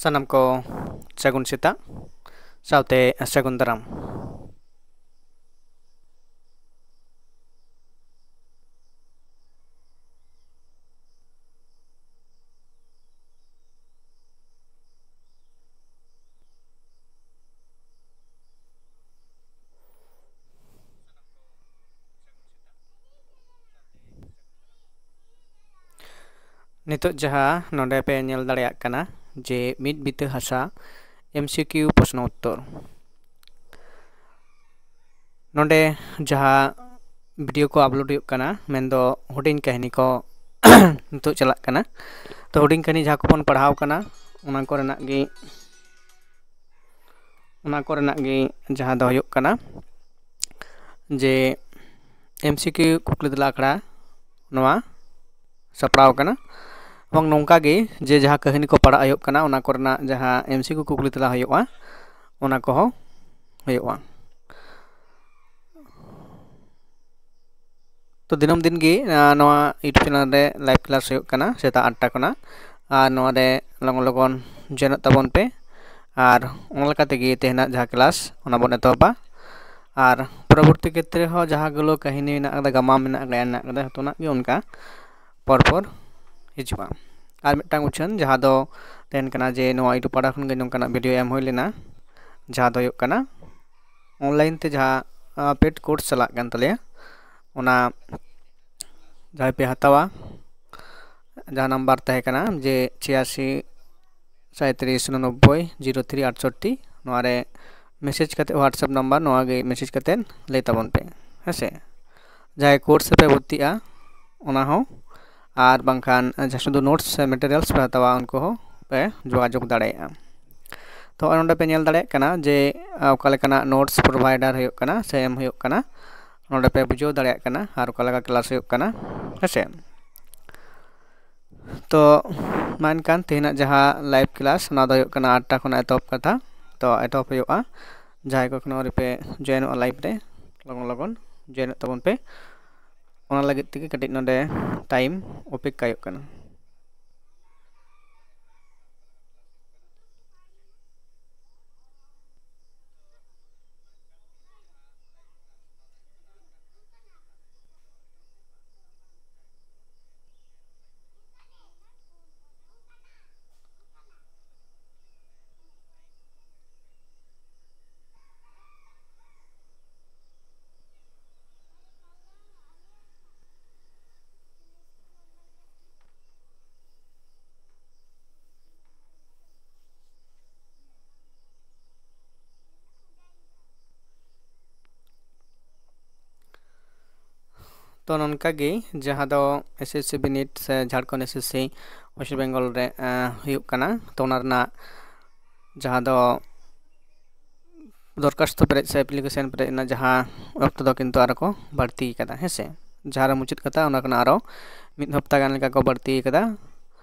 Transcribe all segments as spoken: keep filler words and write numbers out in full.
ᱥᱟᱱᱟᱢ ᱠᱚ ᱥᱟᱹᱜᱩᱱ ᱥᱮᱛᱟᱜ ᱥᱟᱶᱛᱮ ᱥᱟᱹᱜᱩᱱ ᱫᱟᱨᱟᱢ᱾ ᱱᱤᱛᱚᱜ ᱡᱟᱦᱟᱸ ᱱᱚᱰᱮ ᱯᱮ ᱧᱮᱞ ᱫᱟᱲᱮᱭᱟᱜ ᱠᱟᱱᱟ ᱡᱮ ᱢᱤᱫ ᱵᱤᱛᱟᱹ ᱦᱟᱥᱟ M C Q ᱯᱨᱚᱥᱱᱚ ᱩᱛᱛᱚᱨ᱾ ᱱᱚᱰᱮ ᱡᱟᱦᱟᱸ video ᱠᱚ upload ᱦᱩᱭᱩᱜ ᱠᱟᱱᱟ, ᱢᱮᱱᱫᱚ ᱦᱩᱰᱤᱧ ᱠᱟᱹᱦᱱᱤ ᱠᱚ ᱱᱤᱛᱚᱜ ᱪᱟᱞᱟᱜ ᱠᱟᱱᱟ᱾ ᱛᱚ ᱦᱩᱰᱤᱧ ᱠᱟᱹᱦᱱᱤ ᱡᱟᱦᱟᱸ ᱠᱚᱵᱚᱱ ᱯᱟᱲᱦᱟᱣ ᱠᱟᱱᱟ, ᱚᱱᱟ ᱠᱚᱨᱮᱱᱟᱜ ᱜᱮ, ᱚᱱᱟ ᱠᱚᱨᱮᱱᱟᱜ ᱜᱮ ᱡᱟᱦᱟᱸ ᱫᱚ ᱦᱩᱭᱩᱜ ᱠᱟᱱᱟ ᱡᱮ M C Q ᱠᱩᱠᱞᱤ ᱛᱮᱞᱟ ᱟᱠᱷᱲᱟ ᱱᱚᱣᱟ ᱥᱟᱯᱲᱟᱣ ᱠᱟᱱᱟ᱾ ᱮᱵᱚᱝ ᱱᱚᱝᱠᱟ ᱜᱮ ᱡᱮ ᱡᱟᱦᱟᱸ ᱠᱟᱹᱦᱱᱤ ᱠᱚ ᱯᱟᱲᱦᱟᱜ ᱦᱩᱭᱩᱜ ᱠᱟᱱᱟ, ᱚᱱᱟ ᱠᱚᱨᱮᱱᱟᱜ ᱡᱟᱦᱟᱸ M C Q ᱠᱩᱠᱞᱤ ᱛᱮᱞᱟ ᱦᱩᱭᱩᱜᱼᱟ, ᱚᱱᱟ ᱠᱚᱦᱚᱸ ᱦᱩᱭᱩᱜᱼᱟ᱾ ᱛᱚ ᱫᱤᱱᱟᱹᱢ ᱫᱤᱱ ᱜᱮ, ᱟᱸ, ᱱᱚᱣᱟ YouTube channel ᱨᱮ live class ᱦᱩᱭᱩᱜ ᱠᱟᱱᱟ ᱥᱮᱛᱟᱜ ᱟᱴ ᱴᱟ ᱠᱷᱚᱱᱟᱜ᱾ ᱟᱨ ᱱᱚᱣᱟ ᱨᱮ ᱞᱚᱜᱚᱱ ᱞᱚᱜᱚᱱ join ᱚᱜ ᱛᱟᱵᱚᱱ ᱯᱮ᱾ ᱟᱨ ᱚᱱᱟ ᱞᱮᱠᱟ ᱛᱮᱜᱮ ᱛᱮᱦᱮᱧᱟᱜ ᱡᱟᱦᱟᱸ class, ᱚᱱᱟ ᱵᱚᱱ ᱮᱛᱚᱦᱚᱵᱟ᱾ ᱟᱨ ᱯᱚᱨᱚᱵᱚᱨᱛᱤ ᱠᱷᱮᱛᱨᱮ ᱦᱚᱸ ᱡᱟᱦᱟᱸ ᱜᱩᱞᱳ ᱠᱟᱹᱦᱱᱤ ᱢᱮᱱᱟᱜ ᱟᱠᱟᱫᱟ, ᱜᱟᱢᱟᱢ ᱢᱮᱱᱟᱜ ᱟᱠᱟᱫᱟ, ᱡᱚᱛᱚᱱᱟᱜ ᱜᱮ ᱚᱱᱠᱟ ᱯᱚᱨ ᱯᱚᱨ ᱦᱤᱡᱩᱜᱼᱟ᱾ ᱟᱨ ᱢᱤᱫᱴᱟᱝ ᱩᱪᱷᱟᱹᱱ ᱡᱟᱦᱟᱸ ᱫᱚ ᱛᱟᱦᱮᱱ ᱠᱟᱱᱟ ᱡᱮ ᱱᱚᱣᱟ YouTube ᱯᱟᱦᱴᱟ ᱠᱷᱚᱱ ᱜᱮ ᱱᱚᱝᱠᱟᱱᱟᱜ video ᱮᱢ ᱦᱩᱭ ᱞᱮᱱᱟ, ᱡᱟᱦᱟᱸ ᱫᱚ ᱦᱩᱭᱩᱜ ᱠᱟᱱᱟ online ᱛᱮ ᱡᱟᱦᱟᱸ, ᱟᱸ, paid course ᱪᱟᱞᱟᱜ ᱠᱟᱱ ᱛᱟᱞᱮᱭᱟ, ᱚᱱᱟ ᱡᱟᱦᱟᱸᱭ ᱯᱮ ᱦᱟᱛᱟᱣᱟ, ᱡᱟᱦᱟᱸ number ᱛᱟᱦᱮᱸ ᱠᱟᱱᱟ ᱡᱮ ᱪᱷᱤᱭᱟᱥᱤ ᱥᱟᱸᱭᱛᱨᱤᱥ ᱩᱱᱚᱱᱚᱵᱵᱳᱭ ᱡᱤᱨᱳ ᱛᱷᱨᱤ ᱟᱴᱥᱚᱴᱴᱤ, ᱱᱚᱣᱟ ᱨᱮ message ᱠᱟᱛᱮ, WhatsApp number ᱱᱚᱣᱟ ᱜᱮ message ᱠᱟᱛᱮ ᱞᱟᱹᱭ ᱛᱟᱵᱚᱱ ᱯᱮ, ᱦᱮᱸ ᱥᱮ᱾ ᱡᱟᱦᱟᱸᱭ course ᱨᱮᱯᱮ ᱵᱷᱚᱨᱛᱤᱜᱼᱟ, ᱚᱱᱟ ᱦᱚᱸ, ᱟᱨ ᱵᱟᱝᱠᱷᱟᱱ ᱡᱟᱦᱟᱸ ᱥᱩᱫᱷᱩ notes ᱥᱮ materials ᱯᱮ ᱦᱟᱛᱟᱣᱟ, ᱩᱱᱠᱩ ᱦᱚᱸ ᱯᱮ ᱡᱳᱜᱟᱡᱳᱜᱽ ᱫᱟᱲᱮᱭᱟᱜᱼᱟ᱾ ᱛᱚ ᱱᱚᱰᱮ ᱯᱮ ᱧᱮᱞ ᱫᱟᱲᱮᱭᱟᱜ ᱠᱟᱱᱟ ᱡᱮ, ᱟᱸ, ᱚᱠᱟ ᱞᱮᱠᱟᱱᱟᱜ notes provider ᱦᱩᱭᱩᱜ ᱠᱟᱱᱟ ᱥᱮ ᱮᱢ ᱦᱩᱭᱩᱜ ᱠᱟᱱᱟ, ᱱᱚᱰᱮ ᱯᱮ ᱵᱩᱡᱷᱟᱹᱣ ᱫᱟᱲᱮᱭᱟᱜ ᱠᱟᱱᱟ ᱟᱨ ᱚᱠᱟ ᱞᱮᱠᱟ class ᱦᱩᱭᱩᱜ ᱠᱟᱱᱟ, ᱦᱮᱸ ᱥᱮ᱾ ᱛᱚ ᱢᱟ ᱮᱱᱠᱷᱟᱱ ᱛᱮᱦᱮᱧᱟᱜ ᱡᱟᱦᱟᱸ live class, ᱚᱱᱟ ᱫᱚ ᱦᱩᱭᱩᱜ ᱠᱟᱱᱟ ᱟᱴ ᱴᱟ ᱠᱷᱚᱱᱟᱜ ᱮᱛᱚᱦᱚᱵ ᱠᱟᱛᱷᱟ, ᱛᱚ ᱮᱛᱚᱦᱚᱵ ᱦᱩᱭᱩᱜᱼᱟ᱾ ᱡᱟᱦᱟᱸᱭ ᱠᱚ ᱮᱠᱷᱚᱱᱳ ᱟᱹᱣᱨᱤ ᱯᱮ join ᱚᱜᱼᱟ live ᱨᱮ, ᱞᱚᱜᱚᱱ ᱞᱚᱜᱚᱱ join ᱚᱜ ᱛᱟᱵᱚᱱ ᱯᱮ᱾ ᱚᱱᱟ ᱞᱟᱹᱜᱤᱫ ᱛᱮᱜᱮ ᱠᱟᱹᱴᱤᱡ ᱱᱚᱰᱮ time ᱚᱯᱮᱠᱠᱷᱟ ᱦᱩᱭᱩᱜ ᱠᱟᱱᱟ᱾ ᱛᱚ ᱱᱚᱝᱠᱟ ᱜᱮ ᱡᱟᱦᱟᱸ ᱫᱚ ᱮᱥ ᱮᱥ ᱥᱤ ᱵᱤᱱᱤᱰ ᱥᱮ Jharkhand S S C West Bengal ᱨᱮ ᱦᱩᱭᱩᱜ ᱠᱟᱱᱟ, ᱛᱚ ᱚᱱᱟ ᱨᱮᱱᱟᱜ ᱡᱟᱦᱟᱸ ᱫᱚ ᱫᱚᱨᱠᱷᱟᱥᱛᱚ ᱯᱮᱨᱮᱡ ᱥᱮ ᱮᱯᱞᱤᱠᱮᱥᱚᱱ ᱯᱮᱨᱮᱡ ᱨᱮᱱᱟᱜ ᱡᱟᱦᱟᱸ ᱚᱠᱛᱚ ᱫᱚ ᱠᱤᱱᱛᱩ ᱟᱨᱚ ᱠᱚ ᱵᱟᱹᱲᱛᱤ ᱠᱟᱫᱟ, ᱦᱮᱸ ᱥᱮ᱾ ᱡᱟᱦᱟᱸ ᱨᱮ ᱢᱩᱪᱟᱹᱫ ᱠᱟᱛᱷᱟ, ᱚᱱᱟ ᱠᱷᱚᱱᱟᱜ ᱟᱨᱚ ᱢᱤᱫ ᱦᱟᱯᱛᱟ ᱜᱟᱱ ᱞᱮᱠᱟ ᱠᱚ ᱵᱟᱹᱲᱛᱤ ᱠᱟᱫᱟ᱾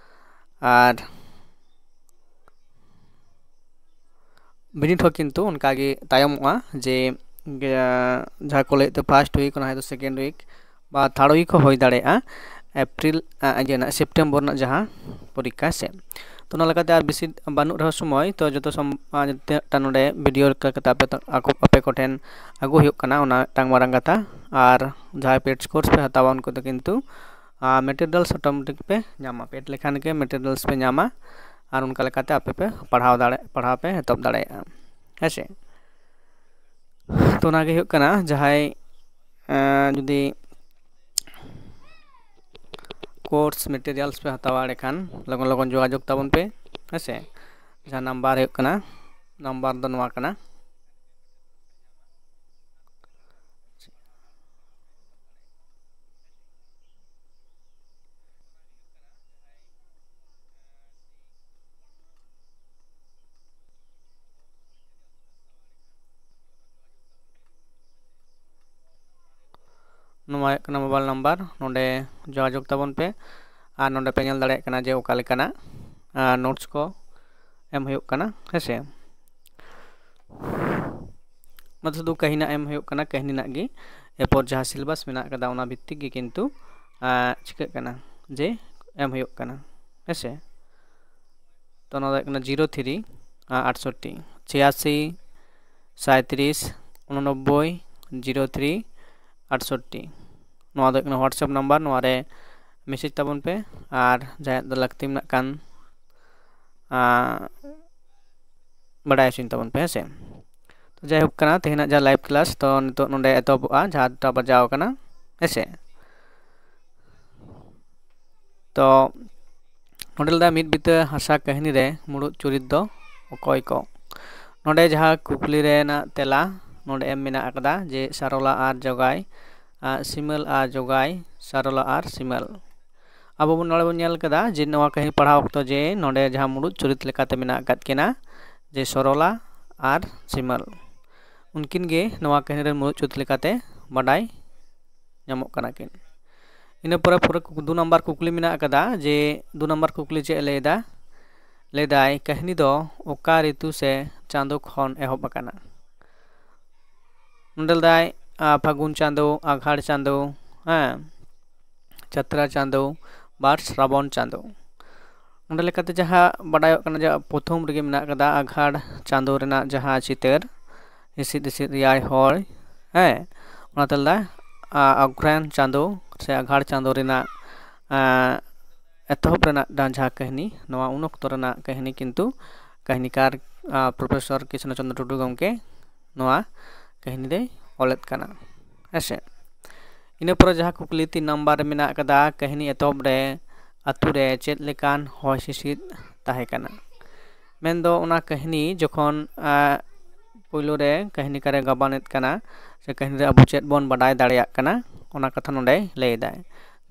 ᱟᱨ ᱵᱤᱱᱤᱰ ᱦᱚᱸ ᱠᱤᱱᱛᱩ ᱚᱱᱠᱟᱜᱮ ᱛᱟᱭᱚᱢᱚᱜᱼᱟ, ᱡᱮ ᱡᱟᱦᱟᱸ ᱠᱚ ᱞᱟᱹᱭᱮᱫ ᱛᱮ ᱯᱷᱟᱥᱴ ᱩᱭᱤᱠ, ᱚᱱᱟ ᱦᱚᱭᱛᱳ ᱥᱮᱠᱮᱱᱰ ᱩᱭᱤᱠ ᱵᱟ ᱛᱷᱟᱨᱰ ᱩᱭᱤᱠ ᱦᱚᱸ ᱦᱩᱭ ᱫᱟᱲᱮᱭᱟᱜᱼᱟ, ᱮᱯᱨᱤᱞ ᱤᱭᱟᱹ ᱨᱮᱱᱟᱜ, ᱥᱮᱯᱴᱮᱢᱵᱚᱨ ᱨᱮᱱᱟᱜ ᱡᱟᱦᱟᱸ ᱯᱚᱨᱤᱠᱠᱷᱟ ᱥᱮ᱾ ᱛᱚ ᱚᱱᱟ ᱞᱮᱠᱟᱛᱮ ᱟᱨ ᱵᱮᱥᱤ ᱵᱟᱹᱱᱩᱜ ᱨᱮᱦᱚᱸ ᱥᱚᱢᱚᱭ, ᱛᱚ ᱡᱚᱛᱚ ᱛᱤᱱᱟᱹᱜ ᱴᱟ ᱱᱚᱰᱮ ᱵᱷᱤᱰᱤᱭᱳ ᱞᱮᱠᱟᱛᱮ ᱟᱯᱮ ᱟᱯᱮ ᱠᱚᱴᱷᱮᱱ ᱟᱹᱜᱩ ᱦᱩᱭᱩᱜ ᱠᱟᱱᱟ, ᱚᱱᱟ ᱢᱤᱫᱴᱟᱝ ᱢᱟᱨᱟᱝ ᱠᱟᱛᱷᱟ᱾ ᱟᱨ ᱡᱟᱦᱟᱸᱭ ᱯᱮᱰ ᱠᱳᱨᱥ ᱯᱮ ᱦᱟᱛᱟᱣᱟ, ᱩᱱᱠᱩ ᱫᱚ ᱠᱤᱱᱛᱩ ᱢᱮᱴᱮᱨᱤᱭᱟᱞᱥ ᱚᱴᱳᱢᱮᱴᱤᱠ ᱯᱮ ᱧᱟᱢᱟ, ᱯᱮᱰ ᱞᱮᱠᱷᱟᱱ ᱜᱮ ᱢᱮᱴᱮᱨᱤᱭᱟᱞᱥ ᱯᱮ ᱧᱟᱢᱟ᱾ ᱟᱨ ᱚᱱᱠᱟ ᱞᱮᱠᱟᱛᱮ ᱟᱯᱮ ᱯᱮ ᱯᱟᱲᱦᱟᱣ ᱫᱟᱲᱮ ᱯᱟᱲᱦᱟᱣ ᱯᱮ ᱮᱛᱚᱦᱚᱵ ᱫᱟᱲᱮᱭᱟᱜᱼᱟ, ᱦᱮᱸ ᱥᱮ᱾ ᱛᱚ ᱚᱱᱟᱜᱮ ᱦᱩᱭᱩᱜ ᱠᱟᱱᱟ, ᱡᱟᱦᱟᱸᱭ ᱡᱩᱫᱤ ᱠᱳᱨᱥ ᱢᱮᱴᱮᱨᱤᱭᱟᱞᱥ ᱯᱮ ᱦᱟᱛᱟᱣᱟ, ᱮᱸᱰᱮᱠᱷᱟᱱ ᱞᱚᱜᱚᱱ ᱞᱚᱜᱚᱱ ᱡᱳᱜᱟᱡᱳᱜᱽ ᱛᱟᱵᱚᱱ ᱯᱮ, ᱦᱮᱸ ᱥᱮ᱾ ᱡᱟᱦᱟᱸ ᱱᱟᱢᱵᱟᱨ ᱦᱩᱭᱩᱜ ᱠᱟᱱᱟ, ᱱᱟᱢᱵᱟᱨ ᱫᱚ ᱱᱚᱣᱟ ᱠᱟᱱᱟ᱾ ᱱᱚᱣᱟ ᱦᱩᱭᱩᱜ ᱠᱟᱱᱟ ᱢᱳᱵᱟᱭᱤᱞ ᱱᱟᱢᱵᱟᱨ, ᱱᱚᱰᱮ ᱡᱳᱜᱟᱡᱳᱜᱽ ᱛᱟᱵᱚᱱ ᱯᱮ᱾ ᱟᱨ ᱱᱚᱰᱮ ᱯᱮ ᱧᱮᱞ ᱫᱟᱲᱮᱭᱟᱜ ᱠᱟᱱᱟ ᱡᱮ ᱚᱠᱟ ᱞᱮᱠᱟᱱᱟᱜ ᱱᱳᱴᱥ ᱠᱚ ᱮᱢ ᱦᱩᱭᱩᱜ ᱠᱟᱱᱟ, ᱦᱮᱸ ᱥᱮ᱾ ᱚᱱᱟ ᱫᱚ ᱥᱩᱫᱷᱩ ᱠᱟᱹᱦᱱᱤ ᱮᱢ ᱦᱩᱭᱩᱜ ᱠᱟᱱᱟ, ᱠᱟᱹᱦᱱᱤ ᱨᱮᱱᱟᱜ ᱜᱮ᱾ ᱮᱨᱯᱚᱨ ᱡᱟᱦᱟᱸ ᱥᱤᱞᱮᱵᱟᱥ ᱢᱮᱱᱟᱜ ᱠᱟᱫᱟ, ᱚᱱᱟ ᱵᱷᱤᱛᱛᱤᱠ ᱜᱮ ᱠᱤᱱᱛᱩ ᱪᱤᱠᱟᱹᱜ ᱠᱟᱱᱟ ᱡᱮ ᱮᱢ ᱦᱩᱭᱩᱜ ᱠᱟᱱᱟ, ᱦᱮᱸ ᱥᱮ᱾ ᱛᱚ ᱱᱚᱣᱟ ᱫᱚ ᱦᱩᱭᱩᱜ ᱠᱟᱱᱟ ᱡᱤᱨᱳ ᱛᱷᱨᱤ ᱟᱴᱥᱚᱴᱴᱤ ᱪᱷᱤᱭᱟᱥᱤ ᱥᱟᱸᱭᱛᱨᱤᱥ ᱩᱱᱚᱱᱚᱵᱵᱳᱭ ᱡᱤᱨᱳ ᱛᱷᱨᱤ ᱟᱴᱥᱚᱴᱴᱤ᱾ ᱱᱚᱣᱟ ᱫᱚ ᱦᱩᱭᱩᱜ ᱠᱟᱱᱟ WhatsApp ᱱᱟᱢᱵᱟᱨ, ᱱᱚᱣᱟ ᱨᱮ ᱢᱮᱥᱮᱡᱽ ᱛᱟᱵᱚᱱ ᱯᱮ᱾ ᱟᱨ ᱡᱟᱦᱟᱸᱭᱟᱜ ᱫᱚ ᱞᱟᱹᱠᱛᱤ ᱢᱮᱱᱟᱜ ᱠᱷᱟᱱ, ᱟᱸ, ᱵᱟᱰᱟᱭ ᱦᱚᱪᱚᱧ ᱛᱟᱵᱚᱱ ᱯᱮ, ᱦᱮᱸ ᱥᱮ᱾ ᱛᱚ ᱡᱟᱭᱦᱳᱠ ᱠᱟᱱᱟ ᱛᱮᱦᱮᱧᱟᱜ ᱡᱟᱦᱟᱸ ᱞᱟᱭᱤᱵᱷ ᱠᱞᱟᱥ, ᱛᱚ ᱱᱤᱛᱚᱜ ᱱᱚᱰᱮ ᱮᱛᱚᱦᱚᱵᱚᱜᱼᱟ, ᱡᱟᱦᱟᱸ ᱫᱩᱴᱟ ᱵᱟᱡᱟᱣ ᱠᱟᱱᱟ, ᱦᱮᱸ ᱥᱮ᱾ ᱛᱚ ᱱᱚᱰᱮ ᱞᱮᱫᱟ ᱢᱤᱫ ᱵᱤᱛᱟᱹ ᱦᱟᱥᱟ ᱠᱟᱹᱦᱱᱤ ᱨᱮ ᱢᱩᱲᱩᱫ ᱪᱩᱨᱤᱛ ᱫᱚ ᱚᱠᱚᱭ ᱠᱚ? ᱱᱚᱰᱮ ᱡᱟᱦᱟᱸ ᱠᱩᱠᱞᱤ ᱨᱮᱱᱟᱜ ᱛᱮᱞᱟ ᱱᱚᱰᱮ ᱮᱢ ᱢᱮᱱᱟᱜ ᱟᱠᱟᱫᱟ ᱡᱮ ᱥᱟᱨᱚᱞᱟ ᱟᱨ ᱡᱚᱜᱟᱭ ᱟᱨ ᱥᱤᱢᱟᱹᱞ ᱟᱨ ᱡᱚᱜᱟᱭ, ᱥᱟᱨᱚᱞᱟ ᱟᱨ ᱥᱤᱢᱟᱹᱞ᱾ ᱟᱵᱚ ᱵᱚᱱ ᱱᱚᱰᱮ ᱵᱚᱱ ᱧᱮᱞ ᱠᱟᱫᱟ ᱡᱮ ᱱᱚᱣᱟ ᱠᱟᱹᱦᱱᱤ ᱯᱟᱲᱦᱟᱣ ᱚᱠᱛᱚ ᱡᱮ ᱱᱚᱰᱮ ᱡᱟᱦᱟᱸ ᱢᱩᱲᱩᱫ ᱪᱚᱨᱤᱛ ᱞᱮᱠᱟᱛᱮ ᱢᱮᱱᱟᱜ ᱟᱠᱟᱫ ᱠᱤᱱᱟ ᱡᱮ ᱥᱚᱨᱚᱞᱟ ᱟᱨ ᱥᱤᱢᱟᱹᱞ, ᱩᱱᱠᱤᱱ ᱜᱮ ᱱᱚᱣᱟ ᱠᱟᱹᱦᱱᱤ ᱨᱮᱱ ᱢᱩᱲᱩᱫ ᱪᱚᱨᱤᱛ ᱞᱮᱠᱟᱛᱮ ᱵᱟᱰᱟᱭ ᱧᱟᱢᱚᱜ ᱠᱟᱱᱟ ᱠᱤᱱ᱾ ᱤᱱᱟᱹ ᱯᱚᱨᱮ ᱯᱩᱨᱟᱹ ᱠᱩ-, ᱫᱩ ᱱᱟᱢᱵᱟᱨ ᱠᱩᱠᱞᱤ ᱢᱮᱱᱟᱜ ᱟᱠᱟᱫᱟ ᱡᱮ ᱫᱩ ᱱᱟᱢᱵᱟᱨ ᱠᱩᱠᱞᱤ ᱪᱮᱫ ᱮ ᱞᱟᱹᱭᱫᱟ? ᱞᱟᱹᱭᱫᱟᱭ ᱠᱟᱹᱦᱱᱤ ᱫᱚ ᱚᱠᱟ ᱨᱤᱛᱩ ᱥᱮ ᱪᱟᱸᱫᱳ ᱠᱷᱚᱱ ᱮᱦᱚᱵ ᱟᱠᱟᱱᱟ? ᱱᱚᱰᱮ ᱞᱟᱹᱭᱫᱟᱭ, ᱟ, ᱯᱷᱟᱹᱜᱩᱱ ᱪᱟᱸᱫᱳ, ᱟᱜᱷᱟᱲ ᱪᱟᱸᱫᱳ, ᱦᱮᱸ, ᱪᱟᱛᱨᱟ ᱪᱟᱸᱫᱳ, ᱵᱟᱨ ᱥᱨᱟᱵᱚᱱ ᱪᱟᱸᱫᱳ᱾ ᱱᱚᱰᱮ ᱞᱮᱠᱟᱛᱮ ᱡᱟᱦᱟᱸ ᱵᱟᱰᱟᱭᱚᱜ ᱠᱟᱱᱟ ᱡᱮ ᱯᱨᱚᱛᱷᱚᱢ ᱨᱮᱜᱮ ᱢᱮᱱᱟᱜ ᱟᱠᱟᱫᱟ ᱟᱜᱷᱟᱲ ᱪᱟᱸᱫᱳ ᱨᱮᱱᱟᱜ ᱡᱟᱦᱟᱸ ᱪᱤᱛᱟᱹᱨ, ᱦᱤᱥᱤᱫ ᱦᱤᱥᱤᱫ ᱨᱮᱭᱟᱲ ᱦᱚᱭ, ᱦᱮᱸ, ᱚᱱᱟ ᱛᱟᱞᱟ, ᱟ, ᱚᱜᱽᱨᱟᱭᱚᱱ ᱪᱟᱸᱫᱳ ᱥᱮ ᱟᱜᱷᱟᱲ ᱪᱟᱸᱫᱳ ᱨᱮᱱᱟᱜ, ᱟ, ᱮᱛᱚᱦᱚᱵ ᱨᱮᱱᱟᱜ ᱰᱟᱝ ᱡᱟᱦᱟᱸ ᱠᱟᱹᱦᱱᱤ, ᱱᱚᱣᱟ ᱩᱱ ᱚᱠᱛᱚ ᱨᱮᱱᱟᱜ ᱠᱟᱹᱦᱱᱤ ᱠᱤᱱᱛᱩ ᱠᱟᱹᱦᱱᱤᱠᱟᱨ, ᱟ, ᱯᱨᱚᱯᱷᱮᱥᱚᱨ ᱠᱨᱤᱥᱱᱚ ᱪᱚᱸᱫᱽᱨᱚ ᱴᱩᱰᱩ ᱜᱚᱢᱠᱮ ᱱᱚᱣᱟ ᱠᱟᱹᱦᱱᱤ ᱫᱚᱭ ᱚᱞᱮᱫ ᱠᱟᱱᱟ, ᱦᱮᱸᱥᱮ᱾ ᱤᱱᱟᱹ ᱯᱚᱨᱮ ᱡᱟᱦᱟᱸ ᱠᱩᱠᱞᱤ ᱛᱤᱱ ᱱᱟᱢᱵᱟᱨ ᱨᱮ ᱢᱮᱱᱟᱜ ᱟᱠᱟᱫᱟ, ᱠᱟᱹᱦᱱᱤ ᱮᱛᱚᱦᱚᱵ ᱨᱮ ᱟᱛᱳ ᱨᱮ ᱪᱮᱫ ᱞᱮᱠᱟᱱ ᱦᱚᱭ ᱦᱤᱸᱥᱤᱫ ᱛᱟᱦᱮᱸ ᱠᱟᱱᱟ? ᱢᱮᱱᱫᱚ ᱚᱱᱟ ᱠᱟᱹᱦᱱᱤ ᱡᱚᱠᱷᱚᱱ, ᱟ, ᱯᱳᱭᱞᱳ ᱨᱮ ᱠᱟᱹᱦᱱᱤᱠᱟᱨᱮ ᱜᱟᱵᱟᱱᱮᱫ ᱠᱟᱱᱟ, ᱥᱮ ᱠᱟᱹᱦᱱᱤ ᱨᱮ ᱟᱵᱚ ᱪᱮᱫ ᱵᱚᱱ ᱵᱟᱰᱟᱭ ᱫᱟᱲᱮᱭᱟᱜ ᱠᱟᱱᱟ, ᱚᱱᱟ ᱠᱟᱛᱷᱟ ᱱᱚᱰᱮᱭ ᱞᱟᱹᱭᱫᱟᱭ᱾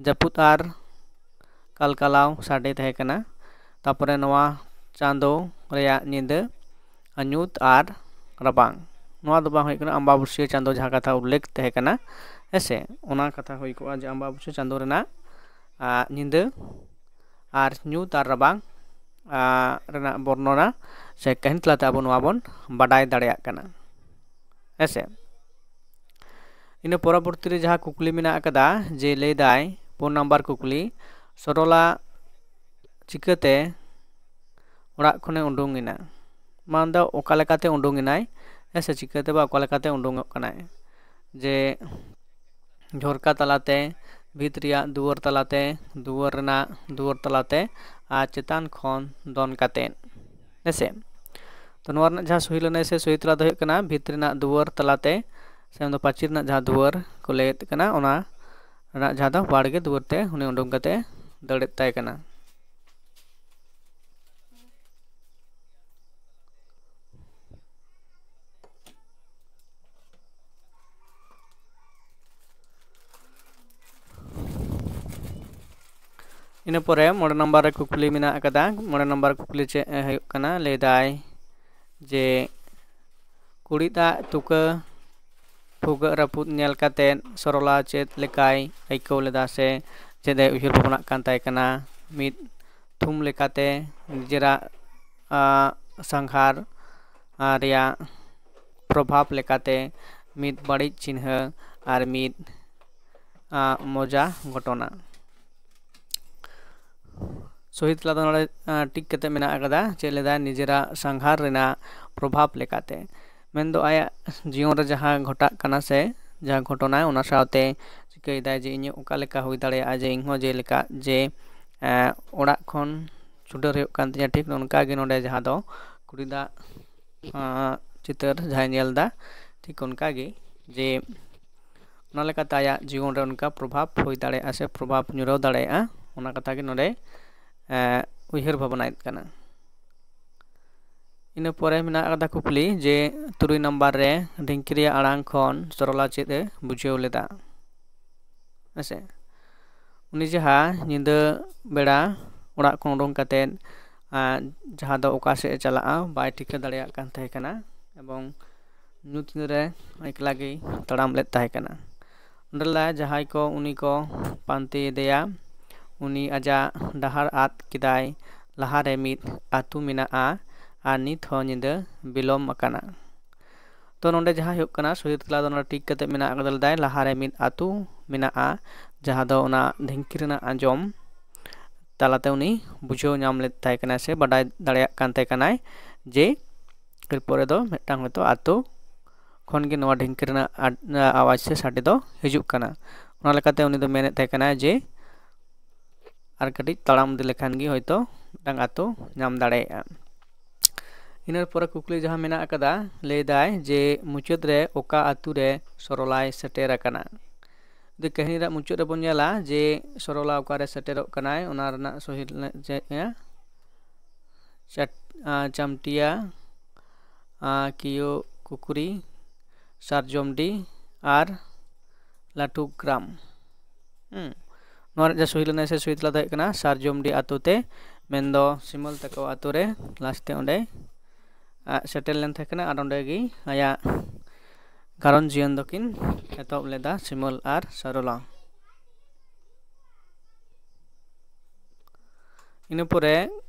ᱡᱟᱹᱯᱩᱫ ᱟᱨ ᱠᱟᱞᱠᱟᱞᱟᱣ ᱥᱟᱰᱮ ᱛᱟᱦᱮᱸ ᱠᱟᱱᱟ᱾ ᱛᱟᱯᱚᱨᱮ ᱱᱚᱣᱟ ᱪᱟᱸᱫᱳ ᱨᱮᱭᱟᱜ ᱧᱤᱫᱟᱹ ᱧᱩᱛ ᱟᱨ ᱨᱟᱵᱟᱝ᱾ ᱱᱚᱣᱟ ᱫᱚ ᱵᱟᱝ ᱦᱩᱭᱩᱜ ᱠᱟᱱᱟ, ᱟᱢᱵᱟᱵᱟᱹᱥᱭᱟᱹ ᱪᱟᱸᱫᱳ ᱡᱟᱦᱟᱸ ᱠᱟᱛᱷᱟ ᱩᱞᱞᱮᱠᱷ ᱛᱟᱦᱮᱸ ᱠᱟᱱᱟ, ᱦᱮᱸᱥᱮ, ᱚᱱᱟ ᱠᱟᱛᱷᱟ ᱦᱩᱭ ᱠᱚᱜᱼᱟ ᱡᱮ ᱟᱢᱵᱟᱵᱟᱹᱥᱭᱟᱹ ᱪᱟᱸᱫᱳ ᱨᱮᱱᱟᱜ, ᱟ, ᱧᱤᱫᱟᱹ ᱟᱨ ᱧᱩᱛ ᱟᱨ ᱨᱟᱵᱟᱝ, ᱟ, ᱨᱮᱱᱟᱜ ᱵᱚᱨᱱᱚᱱᱟ ᱥᱮ ᱠᱟᱹᱦᱱᱤ ᱛᱟᱞᱟᱛᱮ ᱟᱵᱚ ᱱᱚᱣᱟ ᱵᱚᱱ ᱵᱟᱰᱟᱭ ᱫᱟᱲᱮᱭᱟᱜ ᱠᱟᱱᱟ, ᱦᱮᱸᱥᱮ᱾ ᱤᱱᱟᱹ ᱯᱚᱨᱚᱵᱚᱨᱛᱤ ᱨᱮ ᱡᱟᱦᱟᱸ ᱠᱩᱠᱞᱤ ᱢᱮᱱᱟᱜ ᱟᱠᱟᱫᱟ, ᱡᱮ ᱞᱟᱹᱭᱫᱟᱭ ᱯᱩᱱ ᱱᱟᱢᱵᱟᱨ ᱠᱩᱠᱞᱤ, ᱥᱚᱨᱚᱞᱟ ᱪᱤᱠᱟᱹᱛᱮ ᱚᱲᱟᱜ ᱠᱷᱚᱱᱮ ᱩᱰᱩᱝ ᱮᱱᱟ? ᱢᱟᱱ ᱫᱚ ᱚᱠᱟ ᱞᱮᱠᱟᱛᱮ ᱩᱰᱩᱝ ᱮᱱᱟᱭ, ᱦᱮᱸ ᱥᱮ, ᱪᱤᱠᱟᱹᱛᱮ ᱵᱟ ᱚᱠᱟ ᱞᱮᱠᱟᱛᱮ ᱩᱰᱩᱝᱚᱜ ᱠᱟᱱᱟᱭ? ᱡᱮ ᱡᱷᱚᱨᱠᱟ ᱛᱟᱞᱟᱛᱮ, ᱵᱷᱤᱛ ᱨᱮᱭᱟᱜ ᱫᱩᱣᱟᱹᱨ ᱛᱟᱞᱟᱛᱮ, ᱫᱩᱣᱟᱹᱨ ᱨᱮᱱᱟᱜ ᱫᱩᱣᱟᱹᱨ ᱛᱟᱞᱟᱛᱮ, ᱟᱨ ᱪᱮᱛᱟᱱ ᱠᱷᱚᱱ ᱫᱚᱱ ᱠᱟᱛᱮᱫ, ᱦᱮᱸ ᱥᱮ᱾ ᱛᱚ, ᱱᱚᱣᱟ ᱨᱮᱱᱟᱜ ᱡᱟᱦᱟᱸ ᱥᱚᱦᱤ ᱞᱟᱹᱱᱟᱹᱭ ᱥᱮ ᱥᱚᱦᱤ ᱛᱮᱞᱟ ᱫᱚ ᱦᱩᱭᱩᱜ ᱠᱟᱱᱟ, ᱵᱷᱤᱛ ᱨᱮᱱᱟᱜ ᱫᱩᱣᱟᱹᱨ ᱛᱟᱞᱟᱛᱮ, ᱥᱮ ᱢᱮᱱᱫᱚ ᱯᱟᱹᱪᱤᱨ ᱨᱮᱱᱟᱜ ᱡᱟᱦᱟᱸ ᱫᱩᱣᱟᱹᱨ ᱠᱚ ᱞᱟᱹᱭᱮᱫ ᱠᱟᱱᱟ, ᱚᱱᱟ ᱨᱮᱱᱟᱜ ᱡᱟᱦᱟᱸ ᱫᱚ ᱵᱟᱲᱜᱮ ᱫᱩᱣᱟᱹᱨ ᱛᱮ ᱩᱱᱤ ᱩᱰᱩᱝ ᱠᱟᱛᱮ ᱫᱟᱹᱲᱮᱫ ᱛᱟᱭ ᱠᱟᱱᱟ᱾ ᱤᱱᱟᱹ ᱯᱚᱨᱮ ᱢᱚᱬᱮ ᱱᱟᱢᱵᱟᱨ ᱨᱮ ᱠᱩᱠᱞᱤ ᱢᱮᱱᱟᱜ ᱟᱠᱟᱫᱟ᱾ ᱢᱚᱬᱮ ᱱᱟᱢᱵᱟᱨ ᱠᱩᱠᱞᱤ ᱪᱮᱫ ᱦᱩᱭᱩᱜ ᱠᱟᱱᱟ? ᱞᱟᱹᱭ ᱫᱟᱭ ᱡᱮ ᱠᱩᱲᱤᱫ ᱟᱜ ᱛᱩᱠᱟᱹ ᱯᱷᱩᱜᱟᱹᱜ ᱨᱟᱹᱯᱩᱫ ᱧᱮᱞ ᱠᱟᱛᱮ ᱥᱚᱨᱚᱞᱟ ᱪᱮᱫ ᱞᱮᱠᱟᱭ ᱟᱹᱭᱠᱟᱹᱣ ᱞᱮᱫᱟ ᱥᱮ ᱪᱮᱫ ᱮ ᱩᱭᱦᱟᱹᱨ ᱵᱷᱟᱵᱽᱱᱟᱜ ᱠᱟᱱ ᱛᱟᱦᱮᱸ ᱠᱟᱱᱟ? ᱢᱤᱫ ᱛᱷᱩᱢ ᱞᱮᱠᱟᱛᱮ ᱱᱤᱡᱮᱨᱟᱜ, ᱟᱸ, ᱥᱟᱸᱜᱷᱟᱨ, ᱟᱸ, ᱨᱮᱭᱟᱜ ᱯᱨᱚᱵᱷᱟᱵᱽ ᱞᱮᱠᱟᱛᱮ ᱢᱤᱫ ᱵᱟᱹᱲᱤᱡ ᱪᱤᱱᱦᱟᱹ ᱟᱨ ᱢᱤᱫ, ᱟᱸ, ᱢᱚᱡᱟ ᱜᱷᱚᱴᱚᱱᱟ᱾ ᱥᱚᱦᱤ ᱛᱮᱞᱟ ᱫᱚ ᱱᱚᱰᱮ, ᱟᱸ, ᱴᱤᱠ ᱠᱟᱛᱮ ᱢᱮᱱᱟᱜ ᱟᱠᱟᱫᱟ, ᱪᱮᱫ ᱞᱮᱫᱟᱭ? ᱱᱤᱡᱮᱨᱟᱜ ᱥᱟᱸᱜᱷᱟᱨ ᱨᱮᱱᱟᱜ ᱯᱨᱚᱵᱷᱟᱵᱽ ᱞᱮᱠᱟᱛᱮ, ᱢᱮᱱᱫᱚ ᱟᱭᱟᱜ ᱡᱤᱭᱚᱱ ᱨᱮ ᱡᱟᱦᱟᱸ ᱜᱷᱚᱴᱟᱜ ᱠᱟᱱᱟ ᱥᱮ ᱡᱟᱦᱟᱸ ᱜᱷᱚᱴᱚᱱᱟ, ᱚᱱᱟ ᱥᱟᱶᱛᱮ ᱪᱤᱠᱟᱹᱭᱮᱫᱟᱭ ᱡᱮ ᱤᱧᱟᱹᱜ ᱚᱠᱟ ᱞᱮᱠᱟ ᱦᱩᱭ ᱫᱟᱲᱮᱭᱟᱜᱼᱟ ᱡᱮ ᱤᱧᱦᱚᱸ ᱡᱮᱞᱮᱠᱟ ᱡᱮ, ᱮᱸ, ᱚᱲᱟᱜ ᱠᱷᱚᱱ ᱪᱷᱩᱰᱟᱹᱨ ᱦᱩᱭᱩᱜ ᱠᱟᱱ ᱛᱤᱧᱟᱹ, ᱴᱷᱤᱠ ᱱᱚᱝᱠᱟ ᱜᱮ ᱱᱚᱰᱮ ᱡᱟᱦᱟᱸ ᱫᱚ ᱠᱩᱲᱤᱫᱟᱜ, ᱟᱸ, ᱪᱤᱛᱟᱹᱨ ᱡᱟᱦᱟᱸᱭ ᱧᱮᱞ ᱮᱫᱟ, ᱴᱷᱤᱠ ᱚᱱᱠᱟ ᱜᱮ ᱡᱮ ᱚᱱᱟ ᱞᱮᱠᱟᱛᱮ ᱟᱭᱟᱜ ᱡᱤᱭᱚᱱ ᱨᱮ ᱚᱱᱠᱟ ᱯᱨᱚᱵᱷᱟᱵᱽ ᱦᱩᱭ ᱫᱟᱲᱮᱭᱟᱜᱼᱟ ᱥᱮ ᱯᱨᱚᱵᱷᱟᱵᱽ ᱧᱩᱨᱦᱟᱹᱣ ᱫᱟᱲᱮᱭᱟᱜᱼᱟ, ᱚᱱᱟ ᱠᱟᱛᱷᱟ ᱜᱮ ᱱᱚᱰᱮ, ᱮᱸ, ᱩᱭᱦᱟᱹᱨ ᱵᱷᱟᱵᱽᱱᱟᱭᱮᱫ ᱠᱟᱱᱟ᱾ ᱤᱱᱟᱹ ᱯᱚᱨᱮ ᱢᱮᱱᱟᱜ ᱟᱠᱟᱫᱟ ᱠᱩᱠᱞᱤ ᱡᱮ ᱛᱩᱨᱩᱭ ᱱᱟᱢᱵᱟᱨ ᱨᱮ ᱰᱷᱤᱝᱠᱤ ᱨᱮᱭᱟᱜ ᱟᱲᱟᱝ ᱠᱷᱚᱱ ᱥᱚᱨᱚᱞᱟ ᱪᱮᱫ ᱮ ᱵᱩᱡᱷᱟᱹᱣ ᱞᱮᱫᱟ? ᱦᱮᱸᱥᱮ, ᱩᱱᱤ ᱡᱟᱦᱟᱸ ᱧᱤᱫᱟᱹ ᱵᱮᱲᱟ ᱚᱲᱟᱜ ᱠᱷᱚᱱ ᱩᱰᱩᱝ ᱠᱟᱛᱮᱫ, ᱟᱸ, ᱡᱟᱦᱟᱸ ᱫᱚ ᱚᱠᱟ ᱥᱮᱫ ᱮ ᱪᱟᱞᱟᱜᱼᱟ ᱵᱟᱭ ᱴᱷᱤᱠᱟᱹ ᱫᱟᱲᱮᱭᱟᱜ ᱠᱟᱱ ᱛᱟᱦᱮᱸ ᱠᱟᱱᱟ, ᱮᱵᱚᱝ ᱧᱩᱛ ᱧᱤᱫᱟᱹ ᱨᱮ ᱮᱠᱞᱟ ᱜᱮᱭ ᱛᱟᱲᱟᱢ ᱞᱮᱫ ᱛᱟᱦᱮᱸ ᱠᱟᱱᱟ᱾ ᱚᱸᱰᱮ ᱞᱟ ᱡᱟᱦᱟᱸᱭ ᱠᱚ ᱩᱱᱤ ᱠᱚ ᱯᱟᱱᱛᱮᱭᱮᱫᱮᱭᱟ, ᱩᱱᱤ ᱟᱡᱟᱜ ᱰᱟᱦᱟᱨ ᱟᱫ ᱠᱮᱫᱟᱭ᱾ ᱞᱟᱦᱟᱨᱮ ᱢᱤᱫ ᱟᱹᱛᱩ ᱢᱮᱱᱟᱜᱼᱟ ᱟᱨ ᱱᱤᱛ ᱦᱚᱸ ᱧᱤᱫᱟᱹ ᱵᱤᱞᱚᱢ ᱟᱠᱟᱱᱟ᱾ ᱛᱚ ᱱᱚᱰᱮ ᱡᱟᱦᱟᱸ ᱦᱩᱭᱩᱜ ᱠᱟᱱᱟ ᱥᱚᱦᱤ ᱛᱮᱞᱟ ᱫᱚ ᱱᱚᱰᱮ ᱴᱤᱠ ᱠᱟᱛᱮ ᱢᱮᱱᱟᱜ ᱟᱠᱟᱫᱟ ᱞᱮᱫᱟᱭ, ᱞᱟᱦᱟᱨᱮ ᱢᱤᱫ ᱟᱹᱛᱩ ᱢᱮᱱᱟᱜᱼᱟ, ᱡᱟᱦᱟᱸ ᱫᱚ ᱚᱱᱟ ᱰᱷᱤᱝᱠᱤ ᱨᱮᱱᱟᱜ ᱟᱸᱡᱚᱢ ᱛᱟᱞᱟᱛᱮ ᱩᱱᱤ ᱵᱩᱡᱷᱟᱹᱣ ᱧᱟᱢ ᱞᱮᱫ ᱛᱟᱦᱮᱸ ᱠᱟᱱᱟᱭ ᱥᱮ ᱵᱟᱰᱟᱭ ᱫᱟᱲᱮᱭᱟᱜ ᱠᱟᱱ ᱛᱟᱦᱮᱸ ᱠᱟᱱᱟᱭ ᱡᱮ ᱮᱨᱯᱚᱨᱮ ᱫᱚ ᱢᱤᱫᱴᱟᱝ ᱦᱚᱭᱛᱳ ᱟᱹᱛᱩ ᱠᱷᱚᱱ ᱜᱮ ᱱᱚᱣᱟ ᱰᱷᱤᱝᱠᱤ ᱨᱮᱱᱟᱜ ᱟᱰ-, ᱟᱣᱟᱡᱽ ᱥᱮ ᱥᱟᱰᱮ ᱫᱚ ᱦᱤᱡᱩᱜ ᱠᱟᱱᱟ᱾ ᱚᱱᱟ ᱞᱮᱠᱟᱛᱮ ᱩᱱᱤ ᱫᱚ ᱢᱮᱱᱮᱫ ᱛᱟᱦᱮᱸ ᱠᱟᱱᱟᱭ ᱡᱮ ᱟᱨ ᱠᱟᱹᱴᱤᱡ ᱛᱟᱲᱟᱢ ᱤᱫᱤ ᱞᱮᱠᱷᱟᱱ ᱜᱮ ᱦᱚᱭᱛᱳ ᱢᱤᱫᱴᱟᱝ ᱟᱹᱛᱩ ᱧᱟᱢ ᱫᱟᱲᱮᱭᱟᱜᱼᱟ᱾ ᱤᱱᱟᱹ ᱯᱚᱨᱮ ᱠᱩᱠᱞᱤ ᱡᱟᱦᱟᱸ ᱢᱮᱱᱟᱜ ᱟᱠᱟᱫᱟ, ᱞᱟᱹᱭ ᱫᱟᱭ ᱡᱮ ᱢᱩᱪᱟᱹᱫ ᱨᱮ ᱚᱠᱟ ᱟᱹᱛᱩ ᱨᱮ ᱥᱚᱨᱚᱞᱟᱭ ᱥᱮᱴᱮᱨ ᱟᱠᱟᱱᱟ? ᱡᱩᱫᱤ ᱠᱟᱹᱦᱱᱤ ᱨᱮᱭᱟᱜ ᱢᱩᱪᱟᱹᱫ ᱨᱮᱵᱚᱱ ᱧᱮᱞᱟ ᱡᱮ ᱥᱚᱨᱚᱞᱟ ᱚᱠᱟᱨᱮ ᱥᱮᱴᱮᱨᱚᱜ ᱠᱟᱱᱟᱭ, ᱚᱱᱟ ᱨᱮᱱᱟᱜ ᱥᱚᱦᱤ ᱞᱮ-, ᱪᱮᱫ ᱮ? ᱪᱟᱴ-, ᱟ, ᱪᱟᱢᱴᱤᱭᱟ, ᱟ, ᱠᱤᱭᱳ ᱠᱩᱠᱩᱨᱤ, ᱥᱟᱨᱡᱚᱢᱰᱤ ᱟᱨ ᱞᱟᱹᱴᱩ ᱜᱨᱟᱢ᱾ ᱦᱩᱸ᱾ ᱱᱚᱣᱟ ᱨᱮᱭᱟᱜ ᱡᱟᱦᱟᱸ ᱥᱩᱭ ᱞᱮᱱᱟᱭ ᱥᱮ ᱥᱩᱭ ᱛᱟᱞᱟ ᱫᱚ ᱦᱩᱭᱩᱜ ᱠᱟᱱᱟ ᱥᱟᱨᱡᱚᱢᱰᱤ ᱟᱛᱳ ᱛᱮ, ᱢᱮᱱᱫᱚ ᱥᱤᱢᱚᱞ ᱛᱟᱠᱚ ᱟᱛᱳ ᱨᱮ ᱞᱟᱥᱴ ᱛᱮ ᱚᱸᱰᱮ ᱟᱡ ᱥᱮᱴᱮᱨ ᱞᱮᱱ ᱛᱟᱦᱮᱸ ᱠᱟᱱᱟ ᱟᱨ ᱚᱸᱰᱮ ᱜᱮ ᱟᱭᱟᱜ ᱜᱷᱟᱨᱚᱸᱡᱽ ᱡᱤᱭᱚᱱ ᱫᱚᱠᱤᱱ ᱮᱛᱚᱦᱚᱵ ᱞᱮᱫᱟ ᱥᱤᱢᱚᱞ ᱟᱨ ᱥᱚᱨᱚᱞᱟ᱾ ᱤᱱᱟᱹ ᱯᱚᱨᱮ